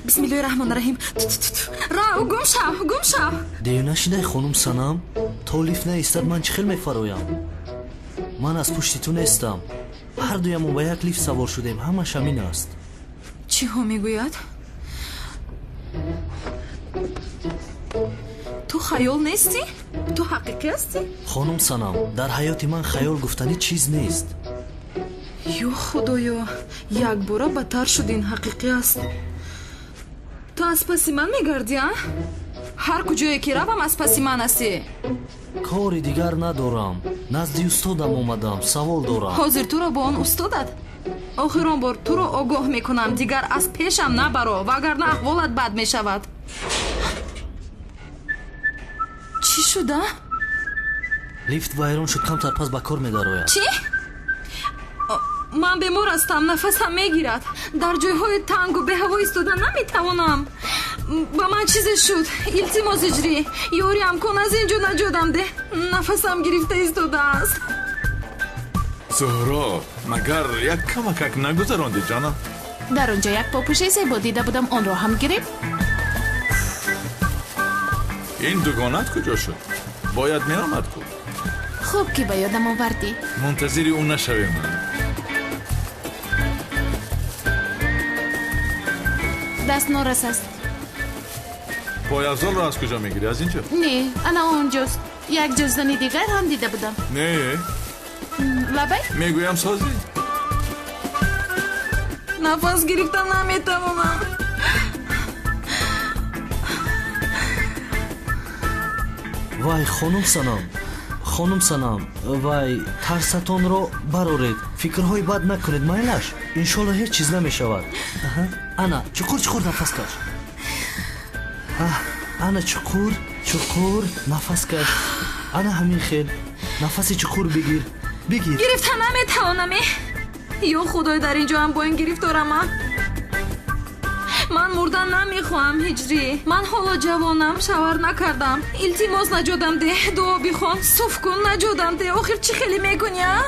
Бисмиллоҳи раҳмони раҳим. Рав, гум шав, гум шав. Дев нашидай, хонум Санам. То лифт наистад, ман чӣ хел мефароям? Ман аз пушти ту нестам. Ҳар дуямон ба як лифт савор шудем, ҳамаш ҳамин аст. Чиҳо мегӯяд? Ту хаёл нестӣ? Ту ҳақиқӣ ҳастӣ? Хонум Санам, дар ҳаёти ман хаёл гуфтанӣ чиз нест. Ё Худоё, якбора бадтар шуд, ин ҳақиқӣ аст. Ту аз паси ман мегардӣ, а? Ҳар куҷое ки равам, аз паси ман ҳастӣ. Кори дигар надорам. Назди устодам омадам, савол дорам. Ҳозир туро бо он устодат? Охирон бор туро огоҳ мекунам, дигар аз пешам набаро, вагарна аҳволат бад мешавад. Чӣ шуда? Лифт вайрон шуд, камтар пас ба кор медарояд. Чӣ? Ман бемор ҳастам, нафасам мегирад. Дар ҷойҳои тангу беҳаво истода наметавонам. Ба ман чизе шуд. Илтимос, Иҷрӣ, ёриам кун, аз ин ҷо наҷотам деҳ. Нафасам гирифта истодааст. Зуҳро, магар як камакак нагузаронди, ҷонам? Дар он ҷо як попӯши зебо дида будам, онро ҳам гирифт. Ин дугонат куҷо шуд? Бояд меомад ку. Хуб ки ба ёдам овардӣ. Мунтазири ӯ нашавем. Даст норас аст. Пойафзолро аз куҷо мегирӣ? Аз инҷо? Не, ана онҷост. Як ҷуздони дигар ҳам дида будам. Не. Лабай? Мегӯям созӣ. Нафас гирифта наметавонам. Вай, хонум Санам, хонум Санам, вай, тарсатонро бароред, фикрҳои бад накунед, майлаш. Иншолло ҳеҷ чиз намешавад. Ана, чуқур чуқур нафас каш. Ана, чуқур чуқур нафас каш. Ана ҳамин хел нафаси чуқур бигир, бигир. Гирифта наметавонам. Ё Худой, дар ин ҷо ҳам бо ин гирифторама. Ман мурдан намехоҳам, Ҳиҷрӣ. Ман ҳоло ҷавонам, шавҳар накардам. Илтимос, наҷотам деҳ, дуо бихон, суф кун, наҷотам деҳ. Охир чӣ хеле мекунӣ, а?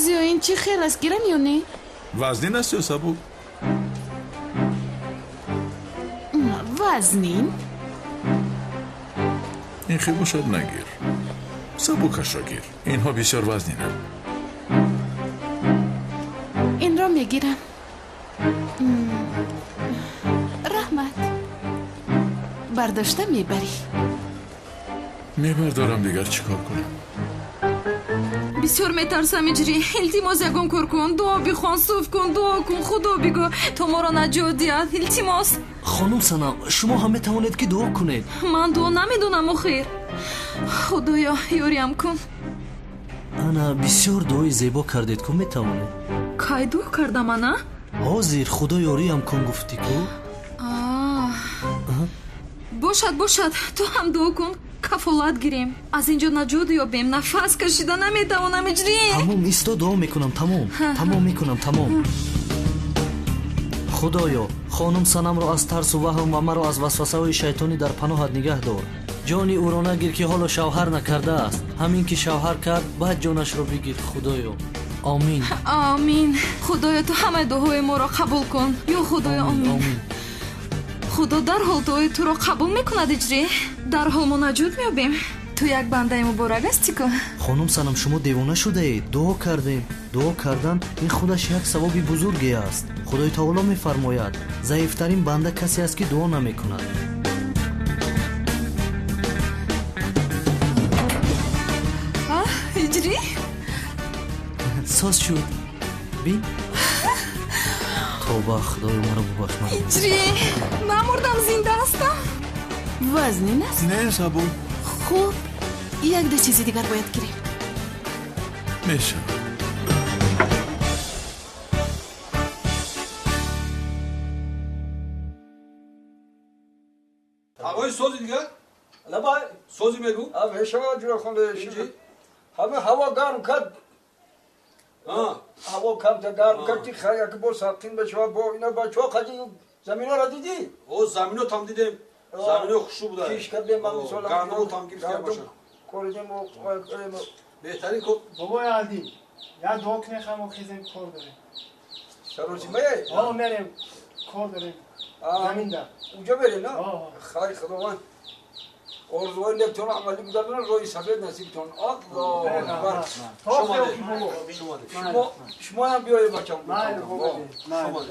Зиё, ин чӣ хел аст, гирам ё не? Вазнин аст ё сабук? Вазнин. Ин хел бошад, нагир. Сабукашро гир. Инҳо бисёр вазнинанд. Инро мегирам. Раҳмат. Бардошта мебарӣ. Мебардорам, дигар чӣ кор кунам? Бисёр метарсам, Иҷрӣ. Илтимос, ягон кор кун, дуо бихон, суф кун, дуо кун, Худо бигӯ то моро наҷот диҳад. Илтимос. Хонум Санам, шумо ҳам метавонед ки дуо кунед. Ман дуо намедонам, охир. Худоё, ёриам кун. Ана, бисёр дуои зебо кардед ку, метавонед. Кай дуо кардам, ана? Ҳозир Худо ёриам кун гуфтӣ ку. Бошад, бошад, ту ҳам дуо кун, кафолат гирем, аз ин ҷо наҷот ёбем. Нафас кашида наметавонам, Иҷрӣ. Тамом, исто, дуо мекунам, тамом, тамом мекунам, тамом. Худоё, хонум Санамро аз тарсу ваҳм ва маро аз васвасаҳои шайтонӣ дар паноҳат нигаҳ дор. Ҷони ӯро нагир, ки ҳоло шавҳар накардааст. Ҳамин ки шавҳар кард, баъд ҷонашро бигир, Худоё. Омин. Омин. Худоё, ту ҳамаи дуоҳои моро қабул кун. Ё Худоё, омин. Худо дарҳол дуои туро қабул мекунад, Иҷрӣ. Дарҳол мо наҷот меёбем. Ту як бандаи муборак ҳастӣ ку. Хонум Санам, шумо девона шудаед. Дуо кардем. Дуо кардан ин худаш як савоби бузурге аст. Худои таоло мефармояд, заифтарин банда касе аст, ки дуо намекунад. Иҷрӣ? Соз шуд. Бин. Тоба, Худоё, маро бубахш, маро. Ҳиҷрӣ, намурдам, зинда ҳастам. Вазнин аст? Не, сабук. Хуб, як ду чизи дигар бояд гирем. Мешавад. Ҳавои сози дигар? Лабай. Сози мегӯ? Мешавад, ҷурахон. Ҳама ҳаво гарм кард. Ҳаво камта гарм кард, ти як бор сақин бешавад, бо ина бачаҳо қади заминоро дидӣ? О, замино там дидем. Замино хушрӯ буда. Киш кардем, ман мисол. Гандумро там гирифта бошад. Коридем, беҳтарин кор. Бобои Алди, як дуо кунем, хамо хезем, кор дорем. Саросимае? О, мерем, кор дорем. Заминда. Уҷа мерем, на? Хайр, Худованд орзуҳои нектон амалӣ гузаронад, роҳи сафед насибтон. Аллоҳу акбар. Шумоям биёед, бачам.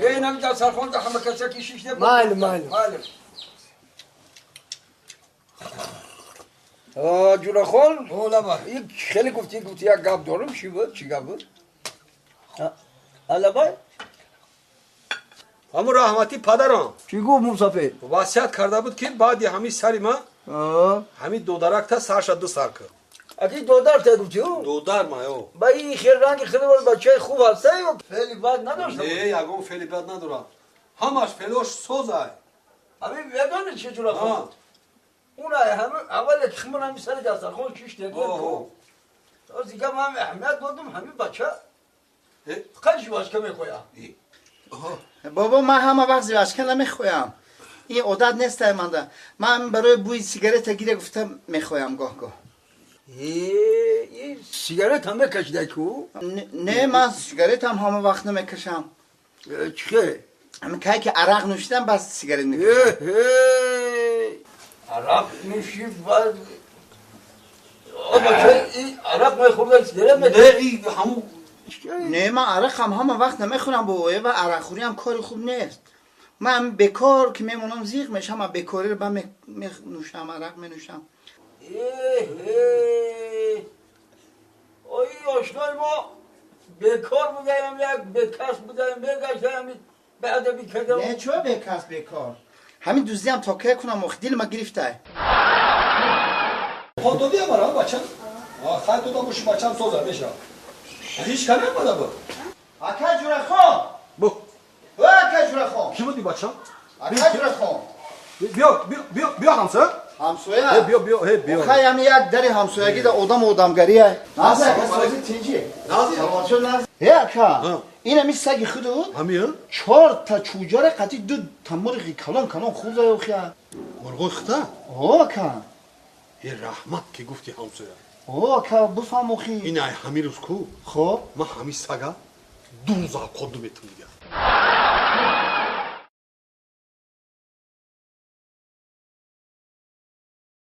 Биёед ҳамин дастархон да ҳама каса ки шиште. Майли, майли. Майли. Ҷурахон, хеле гуфтӣ, гуфтӣ як гап дорам, чӣ буд, чӣ гап буд? Алабай? Ҳамун раҳматӣ падарам. Чӣ гуфт мусафед? Васият карда буд, ки баъди ҳамин сари ман ҳамин додаракта сарша ду сар кар. Аки додар та гуфтӣ? Додар ма, ё. Ба ин хел ранги хеле бачаи хуб ҳаста ё феъли бад надошта? Не, ягон феъли бад надорад. Ҳамаш феълош созай. Ҳамин медонӣ чӣ ҷурахон? Уна ҳама аввал ки хмон ҳамин сари дастархон шиште. О, дигар ман аҳамият додам, ҳамин бача фақат жвачка мехоҳад. Бобо, ман ҳама вақт жвачка намехоҳам. Ин одат нест манда. Ман барои бӯи сигарета гире гуфта мехоҳам гоҳ-гоҳ. Сигарет ҳам мекашида ку? Не, ман сигарет ҳам ҳама вақт намекашам. Чӣ? Ҳамин кай ки арақ нӯшидам, бас сигарет мекашам. Арақ нӯшид, баъд арақ мехӯрда, сигарет мекашид? Не, ман арақам ҳама вақт намехӯрам, бобо, ва арақхӯриам кори хуб нест. Ман бекор ки мемонам, зиқ мешам, бекориро ба менӯшам, арақ менӯшам. Ои ошнои мо бекор будаем, як бекас будаем, мегаштаем, беадаби кардам. Не, чо бекас, бекор? Ҳамин дуздиам то кай кунам, охи дили ма гирифтай. Хо додия мара, бачам? Хай дода боши, бачам, соза мешавад. Ҳеҷ кам намада буд. Ака Ҷурахон! Бу. Ака Ҷурахон! Кӣ буди, бачам? Ака Ҷурахон! Биё, биё, биё, биё, ҳамсоя. Ҳамсоя? Э, биё, биё, э, биё. Хай, ҳами як дари ҳамсоягӣ да одам одамгария. Нази, ака, сози тинҷи. Нази? Саломатшо, нази. Э, ака, ин ҳами саги худу? Ҳами, чорта чӯҷара қати ду та мурғи калон калон хӯрда охия. Мурғои хута? О, ака. Э, раҳмат, ки гуфти, ҳамсоя. О, ака, бифаҳм охи. Ин ай ҳами рӯз ку? Хоб. Ман ҳами сага ду рӯз авқот наметум дигар.